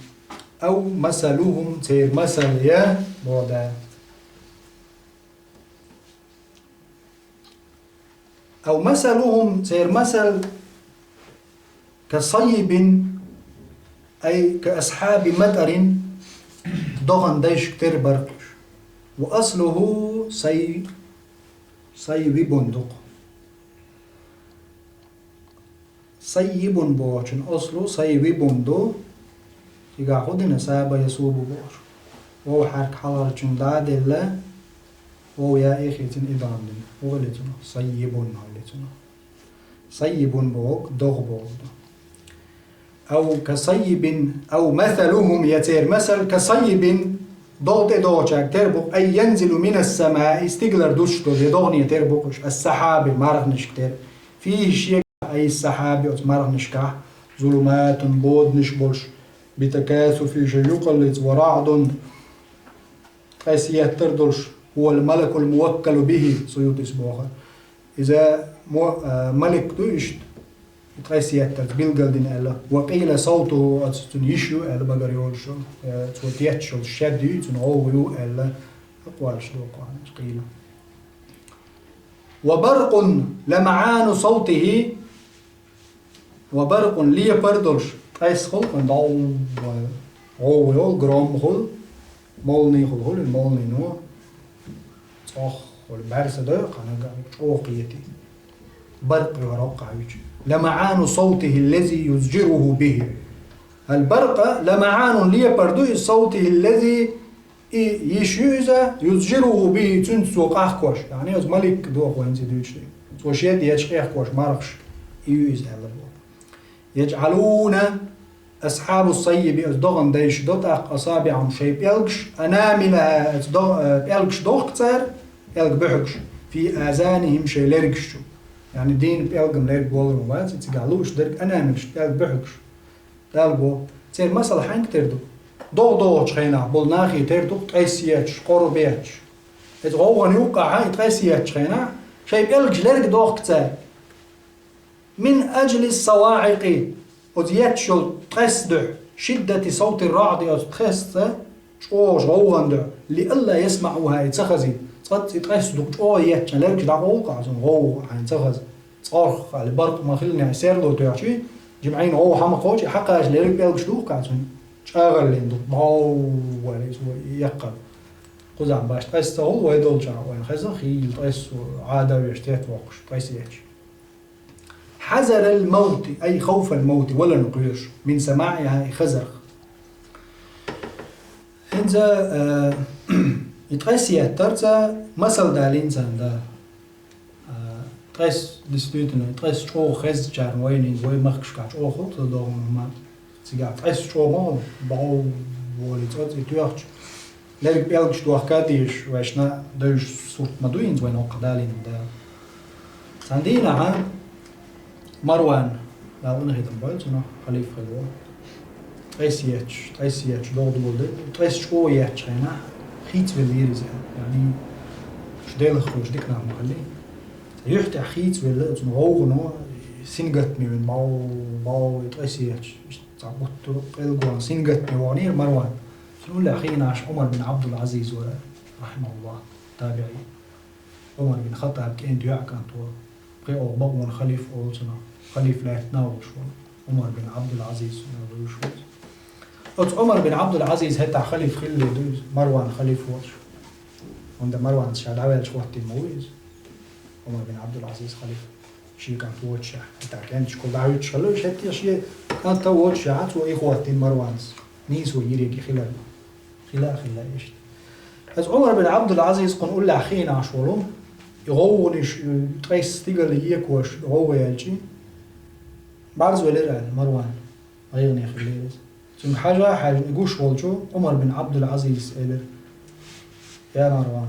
ав масалухум, церан масал я, боху Дала. Ав масалухум, церан масал, ка саййибин, ай ка асхьаби матӀарин, догӀан дайшка тера бара уьш. Ва аслуху сай-, сайвибун ду-кх. Саййибун бохучун аслу сайвибун ду, цигахь хӀун дина, саба ясубу бохуш. Вов хьаьрк хьалхарчуьнга дӀа а делла, вов яа хийцина идгӀам дина. ХӀун хили цунах? Саййибун хили цунах. Саййибун бохург догӀа бохург ду. Ав ка саййибин, ав масалухум, я церан масал, ка саййибин, догӀа тӀедогӀучаьрга тера бу-кх, ай янзилу минас самаи, стигалара дусуш долу, я догӀане тера бу-кх уьш, ас-сахьаби, марханашка тера, фийхи, шегахь السحاب, оцу марханашкахь, ظلمات, боданаш болуш, بتكاثف, шайн юкъаллица, ورعد, ткъайсса еттар долуш, هو الملك الموكل به, Суютис боху. Иза мо-, а, малик ду иштта, ткъайсса еттарца билгалдина аьлла. وقيل صوته, оцу цуьнан йиш ю аьлла багара йолуш, э, цо тетташ йолу шед ю, цуьнан гӀовгӀа ю аьлла, акъвалаш ду кхуьнан къийла. وبرق لمعان صوته, وبرق, лепар долуш, ткъайсса хуьлу, кхуьнан дӀоввай, гӀовгӀа йолу, гром хуьлу, молни хуьлу, хуьлу, молнино, цӀох хуьлу, бӀаьрса дойу, кхана чӀогӀа кхетий. Баркъ йохьароккхахьуьйту. لمعان صوته الذي يزجره به. البرق لمعان, лепар ду иза, صوته الذي, и йиш ю иза, يزجره به, цуьнца цо къахкош. Яъни, оцу малик доху вайна цига дуьйцуш дерг. Цо шед етташ къехкош мархаш, и ю иза аьлла боху. يجعلون أصحاب الصيب, оцу догӀан дайша до тӀаккха, أصابعهم, шайн пӀелгаш, أناملها, оцу до-, э, пӀелгаш дохку цара, пӀелг буьхьигаш, في آذانهم, шайн лергаш чу. Яъни дийнна пӀелгам лерг бохург ма бац, цигахь лууш дерг анамилаш, пӀелг буьхьигаш. Дала боху, церан масал хьаьнга тера ду? ДогӀа догӀучу хенахь болу нахе тера ду ткъайсса етташ, къорба етташ. Иза гӀовгӀан юккъехь, и ткъайсса етташ хенахь, шайн пӀелгаш лерг дохку цара. من أجل الصواعق, оцу етташ йолу ткъайсса дуьхьа, شدة صوت الرعد, оцу ткъайсса чӀогӀачу гӀовгӀан дуьхьа, لئلا يسمعوها, и ца хазийта. Цкъа и ткъайсса дукха чӀогӀа етташ, лергаш дӀакъовлу-кх цуьнан, гӀовгӀа хьайна ца хаза. ЦӀорх, али, баркъ ма хиллинехь, серло тоьхчий, жимӀийн гӀовгӀа хьа ма кхочий, хьакхача лерриг пӀелгаш духку-кх цуьнан, чӀагӀаллин ду, бӀов, вай, цо яккхар. Кхузахь башха ткъайсса ца хуьлу вай долчохь, вайна хезна хийла ткъайсса, Ӏада а веш, тет воккхуш, ткъайсса етташ. حذر الموت, أي خوف الموت, валарна кхоьруш, من سماعها, и хазарх. ХӀинца, э, и ткъайсса еттарца масал далийна царна, да. Э, ткъайсса, действительно, ткъайсса чӀогӀа хезначарна вайна, вай махкашкахь чӀогӀа хуьлу, ца догӀу ма. Цигахь ткъайсса чӀогӀа ма хуьлу, бӀов, воли цӀоцӀе тоьхча. Лерриг пӀелгаш дохка а дезаш, вайшна девзаш сурт ма ду хӀинца вайна хӀокху далийна, да. Цхьана дийнахь Марван, Дала къинхетам бойла цунах, халифа хилла ву. Ткъайсса етташ, ткъайсса етташ догӀа долу де, ткъайсса чӀогӀа етташ хенахь, хийцавеллера иза. Яъни, шу Делах кхуьуш дика нах ма хилли. Юьхь тӀехь хийцавелла, оцунна гӀовгӀано сингаттаме вина, бӀов, бӀов, ткъайсса етташ. Цхьа бутт къелгон сингаттаме ваханера Марван. Цуьнан уллехь хиъна Ӏаш Ӏумар бин Ӏабдул-Ӏазиз вара, рахьимахуллахӀ, табиӀи. Ӏумар бин Хаттаб кӀентан йоӀ кӀант вара. Пхи оха бакъонан халифа олу цунах, халифа лаьттина а волуш вара. Ӏумар бин Ӏабдул-Ӏазиз цунах вуьйш ву иза. Оцу Ӏумар бин Ӏабдул-Ӏазиз хӀетахь халифа хилла ду иза, Марван халифа волуш. ХӀунда Марванца ша дӀаваьлча хӀоттийна ма ву иза. Ӏумар бин Ӏабдул-Ӏазиз халифа. Шен кӀант воцушехь, хӀетахь кӀенташкахула дӀахӀуьттуш хилла, иштта хӀетте шен кӀант а воцушехь, цо и хӀоттийна Марванца. Нийсо йиреги хилар. Хила а хилла иштта. Иза Ӏумар бин Ӏабдул-Ӏазиз кхунна уллехь хиъна Ӏаш волу, и гӀовгӀанаш, и ткъайсса стигала екош гӀовгӀа яьлчи, бӀарзвелира аьлла Марван, гӀайгӀане хиллера иза. Цуьнга хьажа а хьаьжна, и гуш волчу Ӏумар бин Ӏабдул-Ӏазизас элира: «Я Марван,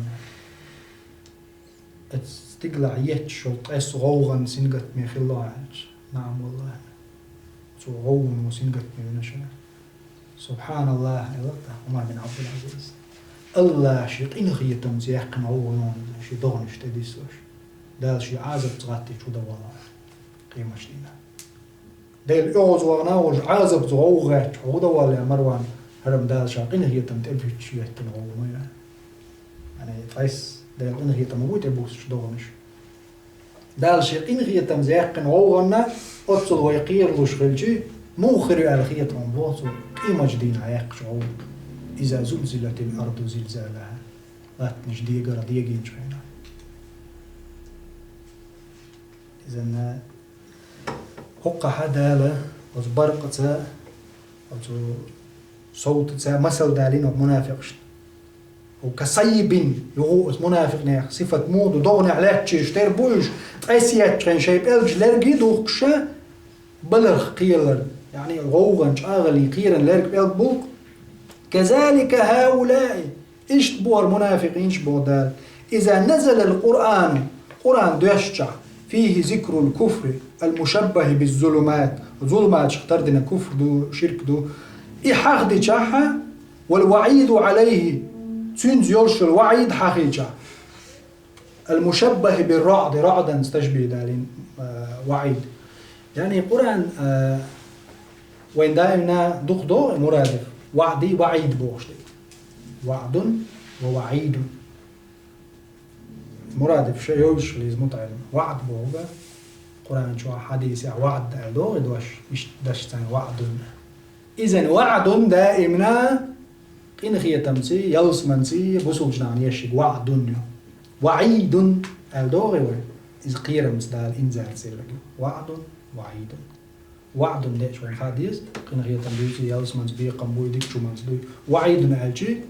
оцу стигалахь етташ йолу ткъайсса гӀовгӀанна сингаттаме хилла хьо?» аьлча, «НаӀам, валлахӀи, цо гӀовгӀано сингаттаме вина ша». «СубхьаналлахӀ», — аьлла тӀаккха Ӏумар бин Ӏабдул-Ӏазизас. «АллахӀа шен къинхетамца яьккхина гӀовгӀано шен догӀанаш тӀе диссош. Дала шен Ӏазапца гӀаттийча хӀун дан валахь къематдийнахь. Делан оьгӀазвахана волуш Ӏазапца гӀовгӀа гӀаьттича хӀун дан валахь, Марван, хӀара-м Дала ша къинхетам тӀе буьттуш яьккхина гӀовгӀано ю». Яъни, ткъайсса Делан къинхетам ма буй тӀе буссуш догӀанаш. Дала шен къинхетамца яьккхина гӀовгӀанна оццул вай кхералуш хилчи, муха хир ю аьлла хета хьуна боху цо, къематчу дийнахь яьккхича гӀовгӀа. «Иза зулзилатил арду зилзалаха». Латтанаш дегара дегийначу хенахь. Иза хӀокхахь Дала оцу баркъаца, оцу совтаца масал далийна оцу мунафикъашна. Оцу касаййибин, юха оцу мунафикъех сифат муха ду, догӀанехь лаьтташ тера бу уьш, ткъайсса етташ хенахь шайн пӀелгаш лерге духкуш, баларх кхерар, яъни гӀовгӀан, чӀагӀаллин кхеран лерг пӀелг бу-кх. «Казалика хӀаулаи», иштта бу хӀара мунафикъинаш, боху Дала. «Иза назалал Къуръан», Къуръан доьшчахь, فيه ذكر الكفر المشبه بالظلمات. Зулуматах тардина куфр ду, ширк ду. И хьахдичахьа, والوعيد عليه, цуьнца йолуш йолу ваӀид хьахийча. المشبه بالرعد, раӀданца ташбихь далийна, а, ваӀид. Яъни Къуръан, а, вайн даимна дукха догӀу Мурадов. ВаӀди, ваӀид бохуш дерг. وعد ووعيد. Мурадов ша йовзуш хилийза мутаӀеллим. ВаӀд бохург, Къуръан чохь, хьадисехь ваӀд аьлла догӀу и дош, иштта дашца ваӀдун. Иза ваӀдун даимна къинхетамций, ялсаманций, бусулбачу нахана ешшиг ваӀдун ю. ВаӀидун аьлла догӀий вай? Иза кхерамца Дала инзарца елларг ю. ВаӀдун, ваӀидун. ВаӀдун деъча вайн хаа деза, къинхетам дуьйцу, ялсаманца бекхам буй, дикачу хӀуманца дуй. ВаӀидун аьлчи,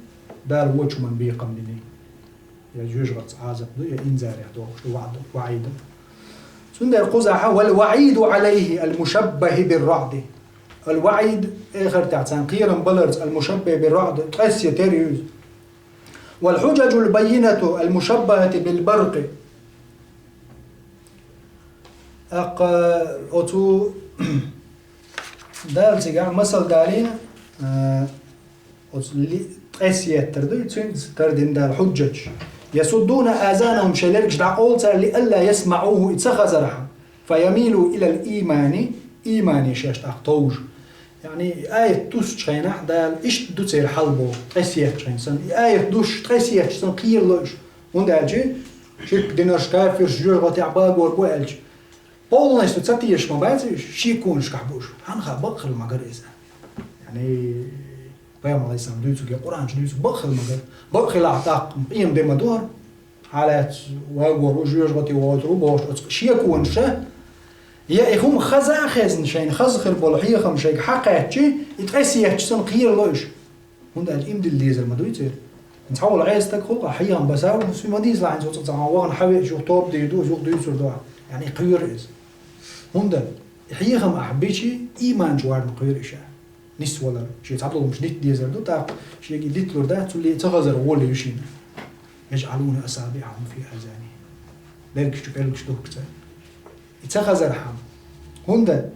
Дала вочу хӀуманна бекхам биний. Я жоьжахатца Ӏазап ду, я инзарех дохуш ду ваӀдун, ваӀидун. Цундела кхузахьа, والوعيد عليه المشبه بالرعد. Ал-ваӀид, эхартехь царна кхерам баларца, المشبه بالرعد, ткъессе тера ю иза. والحجج البينة المشبهة بالبرق. ТӀаккха оцу Дала цигахь масал далийна, а, оцу ли-, ткъессе еттар ду, цуьнца тардина Дала хьуджаташ. يصدون آذانهم, шайн лергаш дӀакъовлу цара, لئلا يسمعوه, и ца хазархьама. فيميلوا إلى الإيمان, иймане шаьш тӀаккха товжа. Яъни, и аят дуссучу хенахь Дала иштта ду церан хьал боху, ткъессе еттачу хенахь санна. И аят дуссуш, ткъессе еттачу санна кхерало уьш. ХӀунда аьлча, ширк динарш, кафирш, жоьжахатехь багор бу аьлча, полностью ца тешаш ма бац уьш, шеконашкахь бу уьш. Хьанна хаьа, бакъ хила ма-гарра иза. Яъни, Пайхамар, алейхиссалам, дуьйцург я Къуръан чу дуьйцург бакъ хила ма-гарра. Бакъ хилахь тӀаккха къемат де ма ду хӀара. Хьалаьцна вагор ву, жоьжахате войтур ву бохуш, оцу шеконаша, я и хӀума хаза а хезна, шайна хаза хир болу хьехам шайга хьакхаьччи, и ткъессе еттачу санна кхерало уьш. ХӀунда аьлча иман дилла дезар ма дуй церан. Цхьа волу Ӏеса стаг хуьлу-кх, хьехам баса а ву, цуьнан ма дийцалахь хӀинца оцу цхьа вахана хьан веача юха тоба дийр ду, юха дуьйцур ду ахь. Яъни кхоьру иза. ХӀунда? И хьехам ахь бичи, ийманчу варна кхоьру и ша. Нисвалар. Шен цхьадолу хӀумаш дитта дезар ду, тӀаккха шега и дитлур дац, цул а ца хазар гӀоле ю шена. يجعلون أصابعهم في آذانهم. Лергаш чу пӀелгаш духку цара. И ца хазархьама. ХӀунда?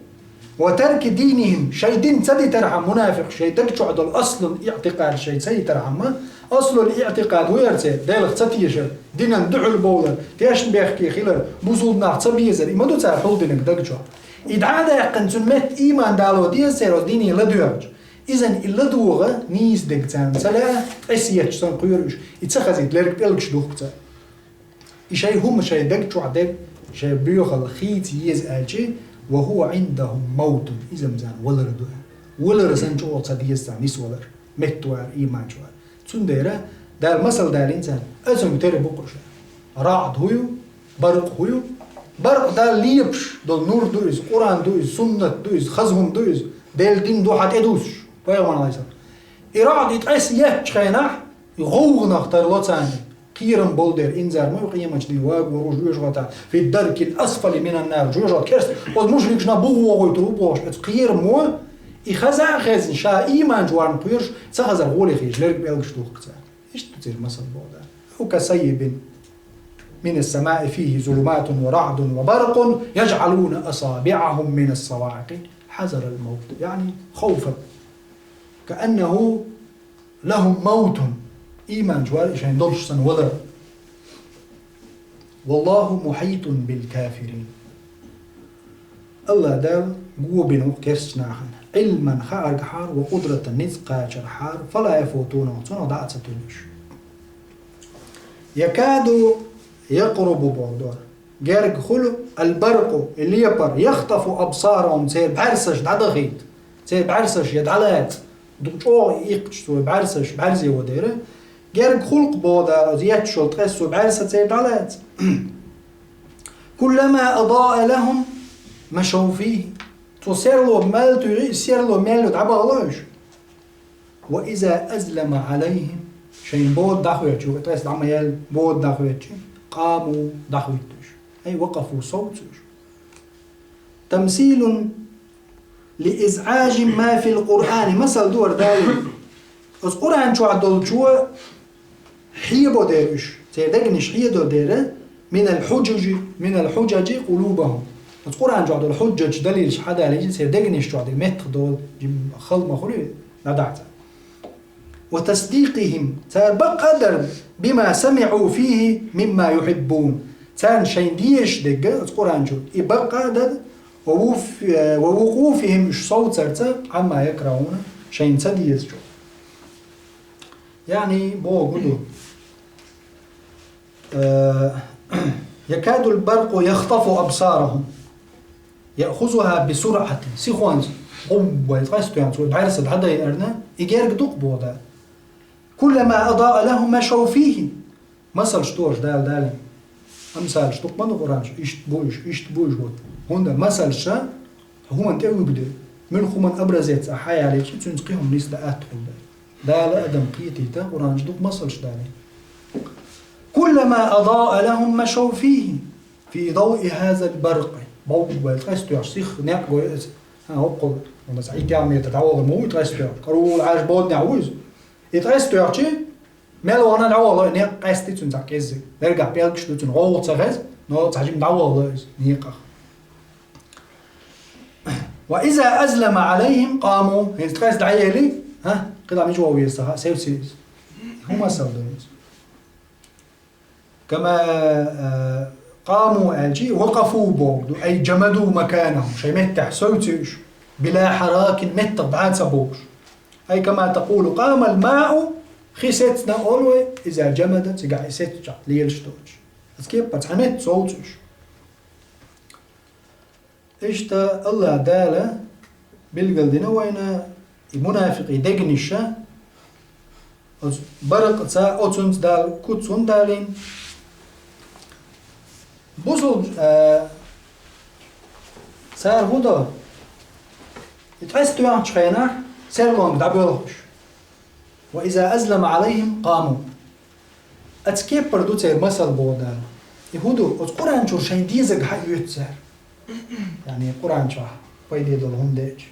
وترك دينهم, шайн дин ца дитархьама, мунафикъ шайн даг чохь долу аслун иътикъад шайн ца йитархьама, аслул иътикъад ву яра церан, Делах ца тешар, динан дуьхьал бовлар, тешнабехке хилар, бусулба нах ца безар, и ма ду цара хьулдинарг даг чохь. И дӀа а даьккхина, цуьнан метта ийман дало деза церан оцу дине ладоьгӀча. Изан и ладогӀа нийса дерг царна ца лаьа, ткъессе еттачу санна кхоьру уьш, и ца хазийта лерг пӀелгаш духку цара. И шайн хӀума шайн даг чохь дерг, шайн боьхалла хийца еза аьлчи, وهو عندهم موت, иза-м царна валар ду. Валар санна чӀогӀа ца деза царна нисвалар, меттавар, ийманчу вар. Цундела Дала масал далийна царна, оцунга тера бу-кх уьш. РаӀд хӀун ю, баркъ хӀун ю? Баркъ Далла лепаш долу нур ду иза, Къуръан ду иза, суннат ду иза, хаза хӀума ду иза, Делан дин ду хьан тӀедуссуш, пайхамар, алейхиссалам. И раӀд и ткъессе еттачу хенахь, и гӀовгӀанах тарло царна. Кхерам болу дера, инзар ма ю къематдийнахь, вагор ву жоьжахатехь, في الدرك الأسفل من النار, жоьжахатин керста, оцу мушрикашна бух вогӀуьйтур ву бохуш, оцу кхерамо, и хаза а хезна, ша ийманчу варна кхоьруш, ца хазар гӀоле хеташ, лерг пӀелгаш духку цара. Иштта ду церан масал боху Дала. أو كصيب من السماء فيه ظلمات ورعد وبرق يجعلون أصابعهم من الصواعق حذر الموت, يعني خوفا, كأنه لهم موت, ийманчу вар и шайн долуш санна валар. والله محيط بالكافرين. АллахӀ Дала го бина ву-кх керста нахана, علما, хааргахьара, وقدرة, ницкъ кхачархьара, فلا يفوتونه, цунах дӀа а ца туьллуш. يكاد يقرب, боху дора. Герга хуьлу, البرق, и лепар, يخطف أبصارهم, церан бӀаьрсаш дӀадахийта. Церан бӀаьрсаш я дӀалаца, ду чӀогӀа иккхачу цо бӀаьрсаш, бӀаьрзе ван дера. Герга хуьлу-кх, боху Дала, оцу етташ йолу ткъесса бӀаьрса церан дӀалаца. كلما أضاء لهم مشوا فيه. Цо серло мел туьйхи, и серло мел ю дӀабахало уьш. وإذا أظلم عليهم, шайна бода дӀахоьттуш, юха ткъесса дӀа ма яьлла, бода дӀахоьттуш, قاموا, дӀахоьттуш. أي وقفوا, совцуш. تمثيل لإزعاج ما في القرآن, масал ду хӀара Дала. Оцу Къуръан чохь долчо хьебо дера уьш, церан дегнаш хьедо дера, من الحجج، من الحجج قلوبهم. Оцу Къуръан чохь долу хьуджаташ, далилаш хьадалийча, церан дегнаш чохь дерг меттах долу, жим хала ма хуьлий, дӀадахьа. وتصديقهم, цара бакъ а дар, بما سمعوا فيه مما يحبون. Царна шайна дезаш дерг оцу Къуръан чу, и бакъ а дар, ووف-، ووقوفهم, уьш совцарца, عما يكرهون, шайна ца дезачу. Яъни, бохург ду. Э, يكاد البرق يخطف أبصارهم يأخذها بسرعة. Сихонца, гӀуббай, къаьсттоьхна, цо бӀаьрса дӀадайарна, и герга ду-кх боху Дала. كلما أضاء لهم مشوا فيه. Масалш тоьхча Дала, Дала. Амсалаш ду-кх ма ду Къуръан чу, иштта бу уьш, иштта бу уьш боху. ХӀунда масалш хӀуманна тӀе а вуьгу дела. Муьлхха хӀуманан образец ахь хьаялийча, цуьнца кхин хӀума нисдан атта хуьлу дела. Дала адам кхетийта, Къуръан чу ду-кх масалш Дала. كلما أضاء لهم مشوا فيه في ضوء هذا البرق. Боввай, къаьсттоьхча, сиха некъ гой иза. ХӀа, хӀокхул, хӀунда аса, итт метр дӀавахар ма ву и къаьсттоьхча. КӀарула Ӏаш боданехь ву иза. И къаьсттоьхча, мел вахана дӀавахало, некъ къаьсттий цуьнан цхьа кӀеззиг. Дергахь пӀелгаш ду цуьнан, гӀовгӀа ца хеза, но цхьа жима дӀавахало иза некъах. وإذا أظلم عليهم قاموا. ХӀинца ткъес дӀаели, хӀа, кхидӀа мича вогӀу веза ца хаьа, севций иза. ХӀун масал ду иза? كما, э, قاموا аьлча, وقفوا бохург ду, أي جمدوا مكانهم, шайн меттехь совци уьш, بلا حراك, меттах дӀа а ца бовлуш. أي كما تقول قام الماء, хи сецна олу вай, إذا جمد, цигахь и сецчахь, лелаш доцуш. Аса кеппа цхьа метта совцу уьш. Иштта АллахӀ Дала билгалдина вайна и мунафикъийн дегнаш, оцу баркъаца, оцунца Дала куц хӀунда далийна. Бусул, а, цара хӀун до? И ткъес тоьхначу хенахь серлонга дӀабоьлху уьш. وإذا أظلم عليهم قاموا. Аса кеппара ду церан масал боху Дала. И хӀун ду? Оцу Къуръан чуьра шайн дезарг хьаоьцу цара. Яъни Къуръан чохь пайде долу хӀума деача,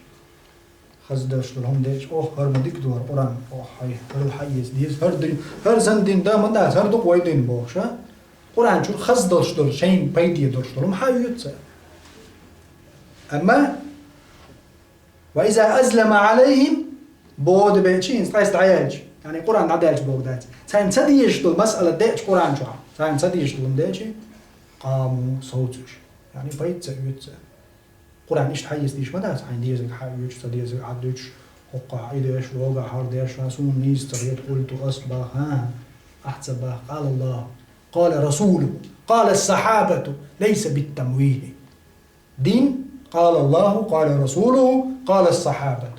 хаза долуш долу хӀума деача, ох, хӀара ма дика ду хӀара Къуръан, ох, хьай, хӀара хьаэца деза, хӀара дин, хӀара сан дин да ма дац, хӀара ду-кх вай дин бохуш, а? Къуръан чуьра хаза долуш долу, шайна пайде долуш долу хӀума хьаоьцу цара. Амма وإذا أظلم عليهم, бода беача, хӀинца ткъес дӀаяьлча, яъни Къуръан дӀадаьлча бохург дац. Царна ца дезаш долу масъала деача Къуръан чохь, царна ца дезаш долу хӀума деача, قاموا, совцу уьш. Яъни пайда ца оьцу цара. Къуръан иштта хьаэца дезаш ма дац, хьайна дезарг хьаоьцуш, ца дезарг хьадуьтуш, хӀокхахь и деш, вогахь хӀара деш, суна нийса ца хета, قلت, ас баха, ахь ца баха, قال الله, قال رسوله, قال الصحابة, ليس بالتمويه. Дин, قال الله، قال رسوله، قال الصحابة.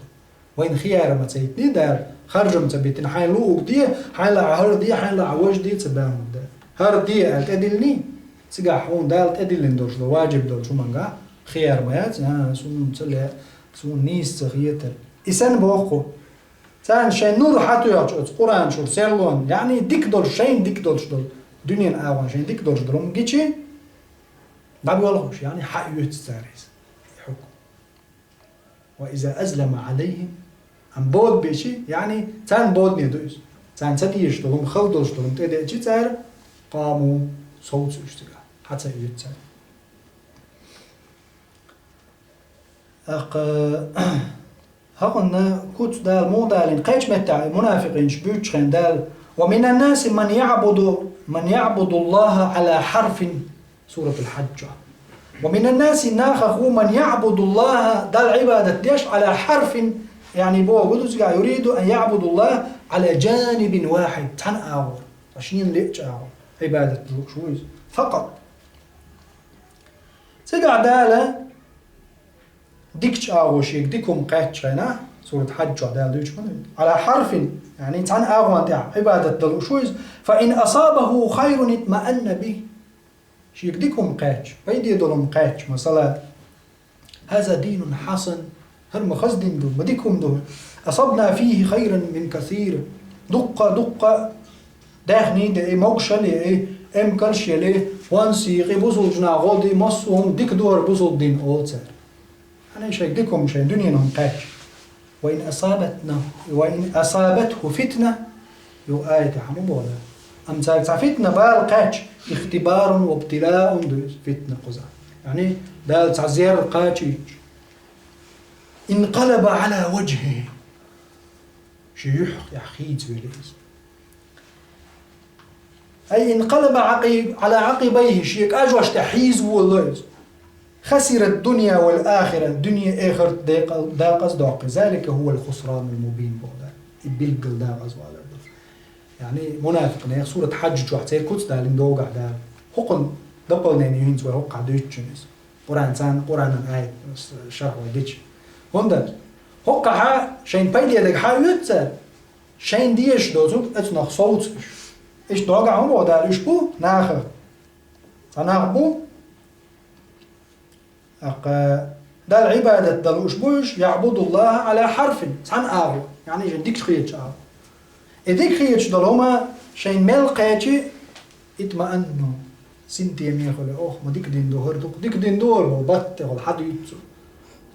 Вайна хияр ма ца йитиний Дала, харжам ца битиний, хьайна луъург де, хьайна лаахь хӀара де, хьайна лаахь важа де ца баьхна Дала. ХӀара де аьлла тӀедиллиний, цигахь хьуна Дала тӀедиллина долуш долу, важиб долчу хӀумангахь хияр ма яц, а, суна ца лаьа, суна нийса ца хета. И санна боху кху. Царна шайн нур хьатоьхча оцу Къуръан чуьра серлонна, яъни дика долуш, шайна дика долуш долу, дуьненан агӀон шайна дика долуш долу хӀума гичи, дӀабоьлху уьш, яъни хьаоьцу цара иза. И хьукм. وإذا أظلم عليهم, амма бода бечи, яъни царна бодане ду иза. Царна ца дезаш долу хӀума, хала долуш долу хӀума тӀедеачи цара, قاموا, совцу уьш цигахь, хьа ца оьцу цара. ТӀаккха хӀокхунна куц Дала муха далийна, кхечу меттехь мунафикъинаш буьйцучу хенахь Дала: ومن الناس من يعبد، من يعبد الله على حرف. Суратул Хьадж. ومن الناس, нахах ву, من يعبد الله, Далла Ӏибадат деш, على حرف, яъни боху гу дузга, يريد أن يعبد الله على جانب واحد, цхьана агӀор, ткъа шена леачу агӀор Ӏибадат лууш ву иза. فقط. Цигахь Дала дикачу агӀор шега дика хӀума кхаьччу хенахь, сурат Хьадж чохь Дала дуьйцуш ма ду, على حرف, яъни цхьана агӀон тӀехь Ӏибадат дан лууш ву иза, فإن أصابه خير اطمأن به. Шега дика хӀума кхаьчча, пайде долу хӀума кхаьчча, масала, هذا دين حسن, хӀара ма хаза дин ду, ма дика хӀума ду. أصبنا فيه خيرا من كثير. Дуккха, дуккха даьхний де, и могушалла е, и эмкалш яле, ван сийкъи, бусулба нах гӀо де, массо а хӀума дика ду хӀара бусулба дин, олу цара. Хьанна шайн дика хӀума, шайн дуьненан хӀума кхаьчча. وإن أصابتنا، وإن أصابته فتنة, юха аятехь ма боху Дала. Амма цаьрга цхьа фитна бала кхаьчча, ихтибарун ва ибтилаун ду иза, фитна кхузахь. Яъни, Дала цхьа зер кхачийча. Инкъалаба Ӏала важхӀихӀи. Шен юьхь тӀехь хийца велла иза. Ай инкъалаба Ӏакъи-, Ӏала Ӏакъибайхи, шен кӀажошта хьийза волло иза. Хасира дунья вал ахира, дуьне, эхарт декъал-, дакъаза доккху. Залика хӀувал хусранул мубин боху Дала. И билггал дакъаза валар ду. Яъни, мунафикъ нехан сурат Хьадж чохь церан куц далийна догахь Дала. ХӀокхун дополнение ю хӀинца вай хӀокхахь дуьйцучун иза. Къуръан царна, Къуръанан аят шархь вай дича. ХӀунда? ХӀокхахьа шайн пайде дерг хьаоьцу цара, шайн дезаш доцург оцунах совцу уьш. Иштта догахь хӀун боху Дала, уьш бу нахах. Цхьа нах бу, тӀаккха Далла Ӏибадат дала лууш бу уьш, яъбудуллахӀа Ӏала хьарфин, цхьана агӀор, яъни шайн дикачу хетачу агӀор. И дика хеташ долу хӀума шайн мел кхечи, итмаанну, синтеме хуьлу, ох, ма дика дина ду хӀара, дукха дика дина ду хӀара боху, батта тӀехула хьадуьйцу цо.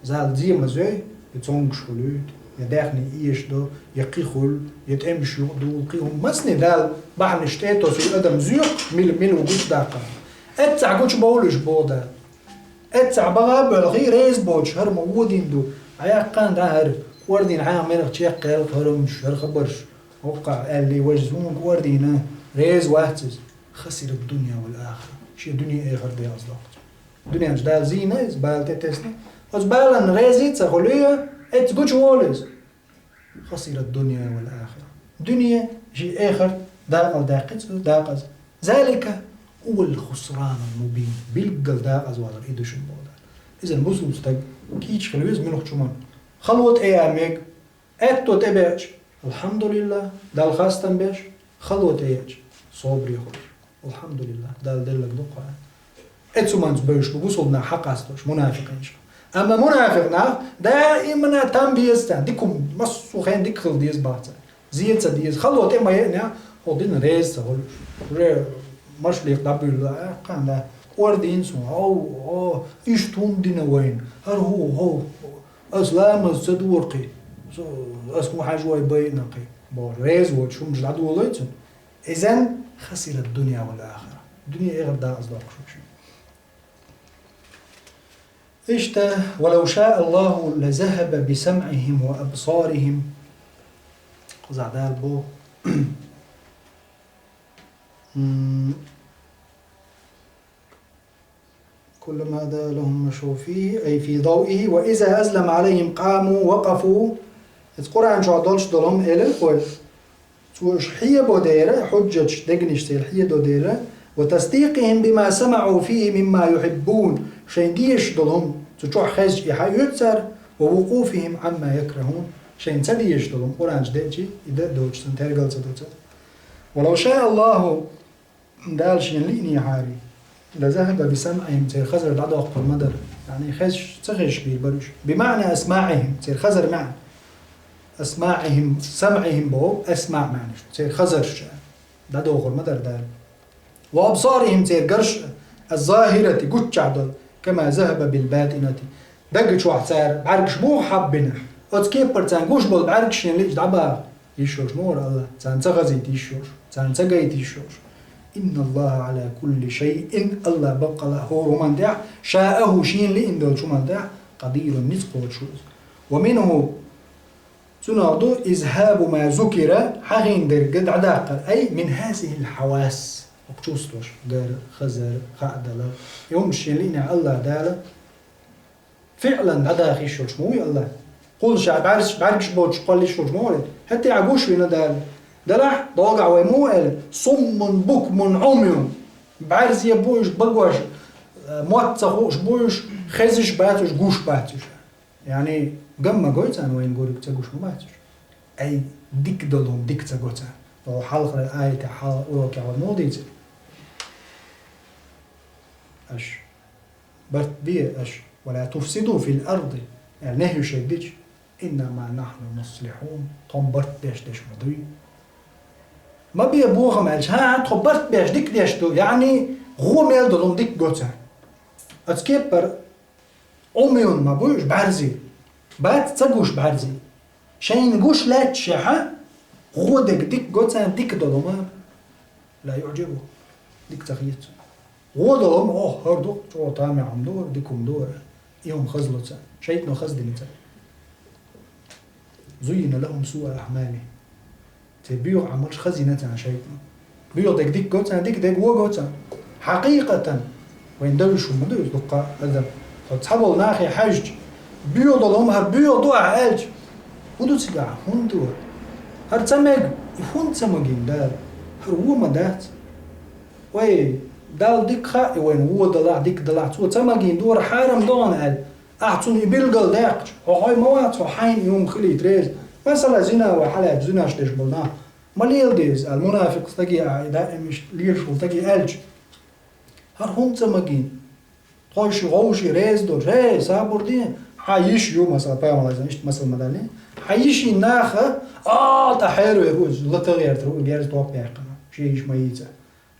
Зал зе ма зой, я цомгуш хуьлуьйту, я даьхни эшадо, я кхин хуьлу, я тӀемаш юкъадула, кхин хӀума. Масане Дала бахьанаш тӀе а тосуш адам зоькху, мила, мила ву гучудаккхар. Эццахь гучубовлуш боху Дала. Эццахь баха а боьлхий, реза боцуш, хӀара ма вон дина ду, Ӏа яккхана дӀа хӀара, кӀордийна хьан мерах чекхъяьлла хӀара хӀумаш, хӀара хабарш, хӀокхахь аьллий важа зунга кӀордийна, реза вац иза. Хасира дунья вал ахира. Шен дуьне, эхарт декъаза доккху. Дуьненчу Дала зийна иза, бала тӀе тесна. Оцу баланна реза а ца хуьлий, эцца гучуволу иза. Хасира дунья вал ахира. Дуьне, шен эхарт дакъалдаьккхи цо, дакъаза. Залика хӀувал хусранул мубин. Билггал дакъаза валар и ду шуна боху Дала. Иза бусулба стаг кийча хила веза муьлххачу хӀуманна. Хало тӀеян мега, аьтто тӀебеача, алхьамдулиллахӀ, Далла хастам беш, хало тӀееача, собаре хуьлуш. АлхьамдулиллахӀ, Дала деллаг ду кху. Эцу манца бевзаш бу бусулба нах хьакъасталуш, мунафикъинаш. Амма мунафикъ нах даимана там беза царна, дика хӀума, массо а хен дика хила деза боху царна. Зе ца деза, хало тӀе ма еанехь, хӀокху динан реза ца хуьлуш. Уже машликъ дӀабуьллу, а, кхана, кӀордийна суна, хьо, хьо, иштта хӀума дина вайна, хӀара хӀу, хӀо, ас ламаз ца дора кхин, со, ас хӀун хьажа вай байина кхин, бохуш, реза воцуш хӀуманаш дӀадолой цунна. Изан хасира дунья вал ахира. Дуьне, эхарт дакъаза доккхуш ву шуна. Иштта, ولو شاء الله لذهب بسمعهم وأبصارهم. Кхузахь Дала боху. М, كلما أضاء لهم مشوا فيه، أي في ضوئه، وإذا أظلم عليهم قاموا وقفوا. Иза Къуръан чохь долуш долу хӀума элира вай. Цо уьш хьебо дера, хьуджаташ, дегнаш церан хьедо дера, وتصديقهم بما سمعوا فيه مما يحبون. Шайн дезаш долу хӀума цу чохь хезча и хьаоьцу цара, ووقوفهم عما يكرهون. Шайн ца дезаш долу хӀума Къуръан чу деъча, и дан а доцуш, цунна тергал ца до цара. ولو شاء الله Дала шена лиънехьарий, لذهب بسمعهم, церан хазар дӀадоккхур ма дара. Яъни хезаш, ца хезаш бийр бара уьш. بمعنى أسماعهم, церан хазар маьӀна. أسماعهم, سمعهم боху, أسماع маьӀнаш. Церан хазарш дӀадохур ма дара Дала. وأبصارهم, церан гарш, الظاهرة, гуччахь долу, كما ذهب بالباطنة. Даг чохь цара бӀаьргаш муха хьаббина? Оцу кепара царна гуш болу бӀаьргаш шена лиъча дӀабаха йиш йолуш ма вара АллахӀ, царна ца хазийта йиш йолуш, царна ца гайта йиш йолуш. إن الله على كل شيء, АллахӀ баккъалла хӀора хӀуманна тӀехь, شاءه, шена лиъна долчу хӀуманна тӀехь, قدير, ницкъ кхочуш ву иза. ومنه, цунах ду, إذهاب ما ذكر, хьахийна дерг дӀадаккхар, أي من هذه الحواس, хӀокху чувстваш, гар, хазар, хаадалар, и хӀумаш шена лиънехь АллахӀ Дала, фиълан дӀадаха йиш йолуш ма вуй АллахӀ. Кхул ша бӀаьргаш, бӀаьргаш боцуш кхолла йиш йолуш ма вара. ХӀетте а гуш вина Дала. Делахь, догахь вай муха аьлла: صم بكم عمي. БӀаьрзе бу уьш, багош, мотт ца хууш бу уьш, хезаш бац уьш, гуш бац уьш. Яъни, ган ма гой царна вайна гуриг, ца гуш ма бац уьш. Ай, дика долу хӀума дика ца го царна. Вай хьалхара аятехь, хьалха урокехь вай муха дийцира? Аша барт бе аша, ولا تفسدوا في الأرض, аьлла, нехь ю шайга дича, إنما نحن مصلحون, тхо барт беш деш ма дуй. Ма бе бохам аьлча, хӀан, тхо барт беш, дика деш ду, яъни, гӀо мел долу дика го царна. Оцу кепара, Ӏумаюн ма буй уьш бӀаьрзе. Бац ца гуш бӀаьрзе. Шайна гуш лаьтташехьа, гӀо дерг дика го царна, дика долу ма. لا يعجبه. Дика ца хета цунна. Вон долу хӀума, ох, хӀара ду, чӀогӀа тамехь хӀума ду хӀара, дика хӀума ду хӀара. И хӀума хазло царна. ШайтӀано хаздина царна. زين لهم سوء أعمالهم. Церан боьха Ӏамалш хазйина царна шайтӀано. Боьха дерг дика го царна, дика дерг вон го царна. Хьакъикъатан, вайна девзаш хӀума ма ду иза дуккха а адам. Хьо цхьаболу нахе хьаьжча, боьха долу хӀума хӀара боьха ду ахь аьлча, хӀун ду цигахь, хӀунда ду хӀара? ХӀара ца мега, и хӀунда ца магийна Дала? ХӀара вон ма дац. Вай, Далла дика хаьа и вайна вон далахь, дика далахь, цо ца магийна ду хӀара, хьарам ду хьуна аьлла. Ахь цунна и билгал даьккхича, хьо хьой ма вац, хьо хьайна и хӀума хилийта реза. Масала, зина вай хьалаьцча, зинаш деш болу нах, ма лела деза аьлла, мунафикъ стаге ахь, и даим иштта лелаш волу стаге аьлча, хӀара хӀунда ца магийна? Тхойши вовши реза долуш, эй, сабур де, хьан йиша ю, масала, пайхамар иштта масала ма даллий, хьан йишин наха, а, тӀа хьеравер ву иза, лата гӀертар ву, герз топ яьккхина, шен йиша ма йийца.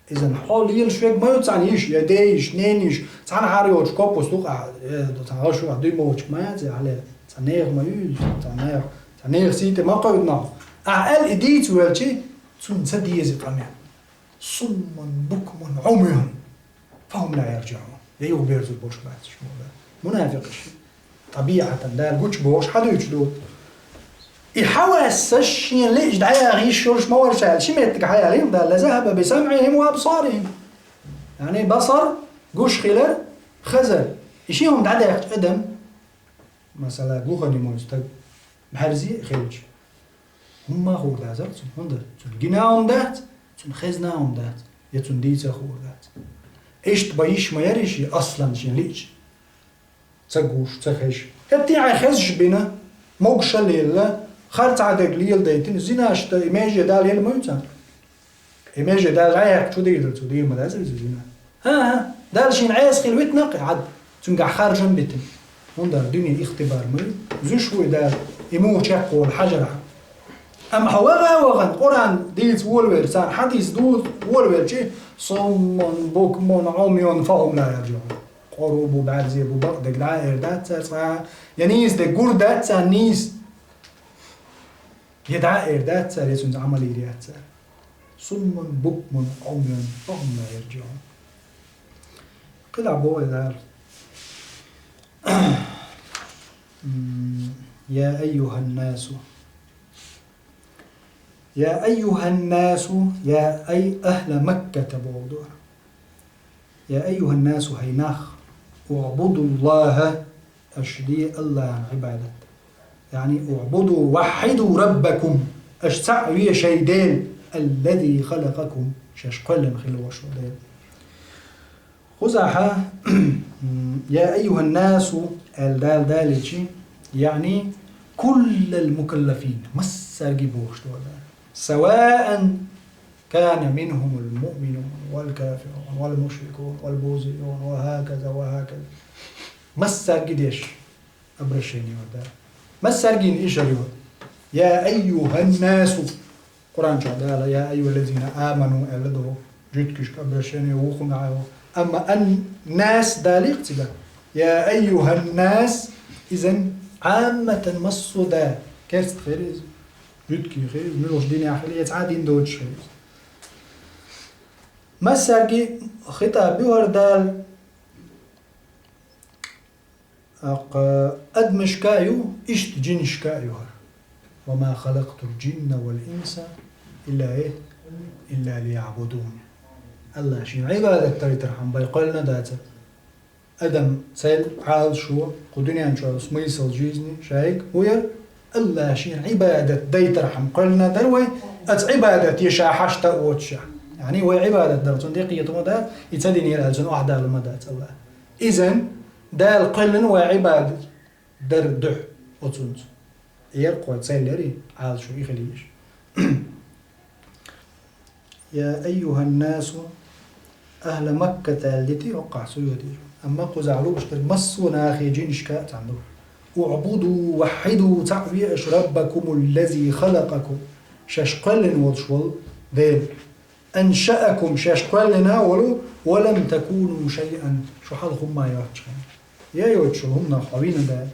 Иза хьо лелаш верг ма ю цхьана йиша, я ден йиша, ненан йиша, цхьанхьара йоцуш копус ду-кх ахь, э, цхьана гӀаш ю ахь, дуй ма вочух ма яц, хьале, цхьа нехан ма ю иза, цхьа нехан, цхьа нехан сий тӀе ма кхевдина хьо. Ахь аьлла и дийца велчи, цунна ца деза и къамел. صم بكم عمي فهم لا يرجعون. Я юха берзур болуш бац уьш, мунафикъаш. ТӀабиӀатан Дала гучубохуш хьадуьйцуш ду. И хьаваьссаш шена лиъча дӀаяха йиш йолуш ма вара аьлла, ши меттиг хьаялийла Дала: لذهب بسمعهم وأبصارهم. Яъни басар, гуш хилар, хазар. И ши хӀума дӀадаьккхича адам, масала, глухонемой стаг, бӀаьрзе а хилча, хӀумма а хуур дацара цунна, хӀунда цунна гина а хӀума дац, цунна хезна а хӀума дац, я цунна дийца а хуур дац. Иштта бан йиш ма яра шен аслан шена лиъча, ца гуш, ца хезаш. ХӀетте а хьайн хезаш бина, могуш а лелла, харцахьа дерг леладайтина, зинаш дан и меже Дала елла ма ю царна. И меже Дала дӀаяьккхича, чу дийр дара цо, дийр ма дацара иза зина. ХӀан-хӀа, Дала шена Ӏеса хила витина-кх и хьад, цуьнгахь харжам битина. ХӀунда дуьне ихтибар ма ю. Зуьйш ву и Дала, и муха чекхволу хьажархьама. Амма хьо ваха а вахана, Къуръан дийца волавелча, царна хьадис дуьйцу волавелчи, صم بكم عمي فهم لا يرجعون. КъоргӀу бу, бӀаьрзе бу, бакъдерг дӀа а эр дац цара цкъа а, я нийса дерг гур дац царна нийса. Я дӀа а эр дац цара, я цуьнца Ӏамал йийр яц цара. صم بكم عمي فهم لا يرجعون. КхидӀа боху Дала: يا أيها الناس. يا أيها الناس, я ай ахӀла Макката боху ду. يا أيها الناس, хӀай нах, اعبدوا الله, аша де АллахӀан Ӏибадат. يعني اعبدوا وحدوا ربكم, аша цхьаъ ве шайн Дела, الذي خلقكم, шаьш кхоьллина хилла волуш волу Дела. Кхузахьа, يا أيها الناس аьлла Дала далийчи, يعني كل المكلفين, массаьрга бохуш ду Дала. سواء كان منهم المؤمنون والكافرون والمشركون والبوذيون وهكذا وهكذا. Массаьрга деш обращение ю Дала. Массаьргина ишар ю. يا أيها الناس. Къуръан чохь Дала: يا أيها الذين آمنوا аьлла ду. Жуьгтигашка обращение ву кхунга хьайо. Амма ан-нас далийкх цигахь. يا أيها الناس, иза Ӏамматан массо а да. Керста хир иза. Жуьгтиг хир иза, муьлхачу динехь хила, я цхьа а дин доцуш хир иза. Массаьрга хитӀаб ю хӀара Дала, тӀаккха адамашка а ю, иштта жинашка а ю хӀара. وما خلقت الجن والإنس إلا إيه؟ إلا ليعبدون. АллахӀ шена Ӏибадат дайтархьама бен кхоьллина дацара. Адам цел, Ӏалашо, кху дуьнен чохь смысл жизни шайга хӀун яра? АллахӀ шена Ӏибадат дайтархьама кхоьллина дара вай, оцу Ӏибадате ша хьашт а воцуш. Яъни вай Ӏибадат дала цунна тӀекхетам ма дац, и ца динера аьлла цунна охьадалар ма дац АллахӀ. Иза Дала кхоьллина вай Ӏибадат дар дуьхьа оцунца. Яра кхо цел яри, Ӏалашо и хилийша. يا أيها الناس, أهل مكة аьлла дити, хӀокхахь суьйхьа дийр. Амма кхузахь лууш дерг массо а нахе, жинашка а цхьаьна ду. اعبدوا, وحدوا, цхьаъ ве аша, ربكم الذي خلقكم, шаьш кхоьллина волуш волу Дела. أنشأكم, шаьш кхоьллина волу, ولم تكونوا شيئا, шу хьалха хӀумма а йоцучу хенахь. Я йоцуш хӀуманах хьо вина Дала.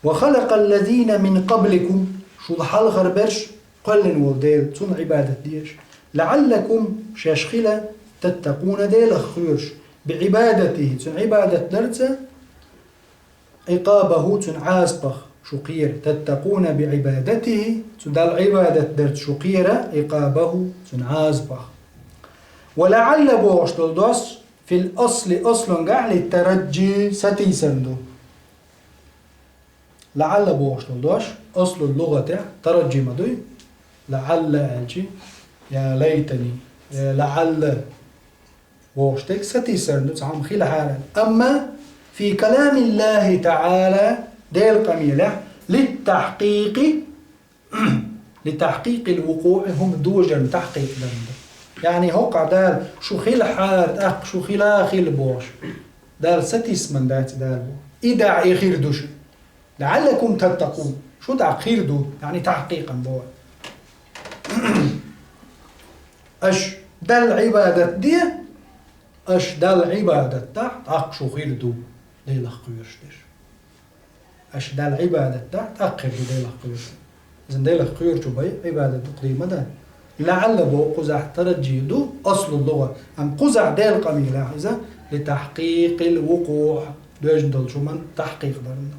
وخلق الذين من قبلكم, шул хьалхара берш кхоьллина волу Дела, цунна Ӏибадат де аша. لعلكم, шаьш хила, تتقون, Делах кхоьруш, بعبادته, цуьнан Ӏибадат дарца, عقابه, цуьнан Ӏазапах шу кхера. تتقون بعبادته, цу Далла Ӏибадат дарца шу кхера, عقابه, цуьнан Ӏазапах. ولعل бохуш долу дош في الأصل, аслангахь, للترجي, сатийсарна ду. لعل бохуш долу дош, аслул лугӀатехь тараджи ма дуй, لعل аьлчи, يا ليتني, я لعل бохуш дерг сатийсарна ду, цхьамма хилахьара. Амма في كلام الله تعالى, Делан къамелехь, للتحقيق, لتحقيق الوقوع, хӀума дожарна тахькъийкъ дарна ду. Яъни хӀокхахь Дала шу хилахьара, тӀаккха шу хила а хила бохуш. Дала сатийсаман дац Дала боху. И дахь и хир ду шу. لعلكم تتقون. Шу тӀаккха хир ду, яъни тахькъийкъан боху. Аша Далла Ӏибадат де, аша Далла Ӏибадат дахь, тӀаккха шу хир ду Делах кхоьруш дерш. Аша Далла Ӏибадат дахь, тӀаккха хир ду Делах кхоьруш. Иза Делах кхоьручу бай Ӏибадат дукха дийр ма дац. لعل боху кхузахь тараджи ду, аслул лугӀа. Амма кхузахь Делан къамелехь иза لتحقيق الوقوع, доьжна долчу хӀуман тахькъийкъ дарна ду.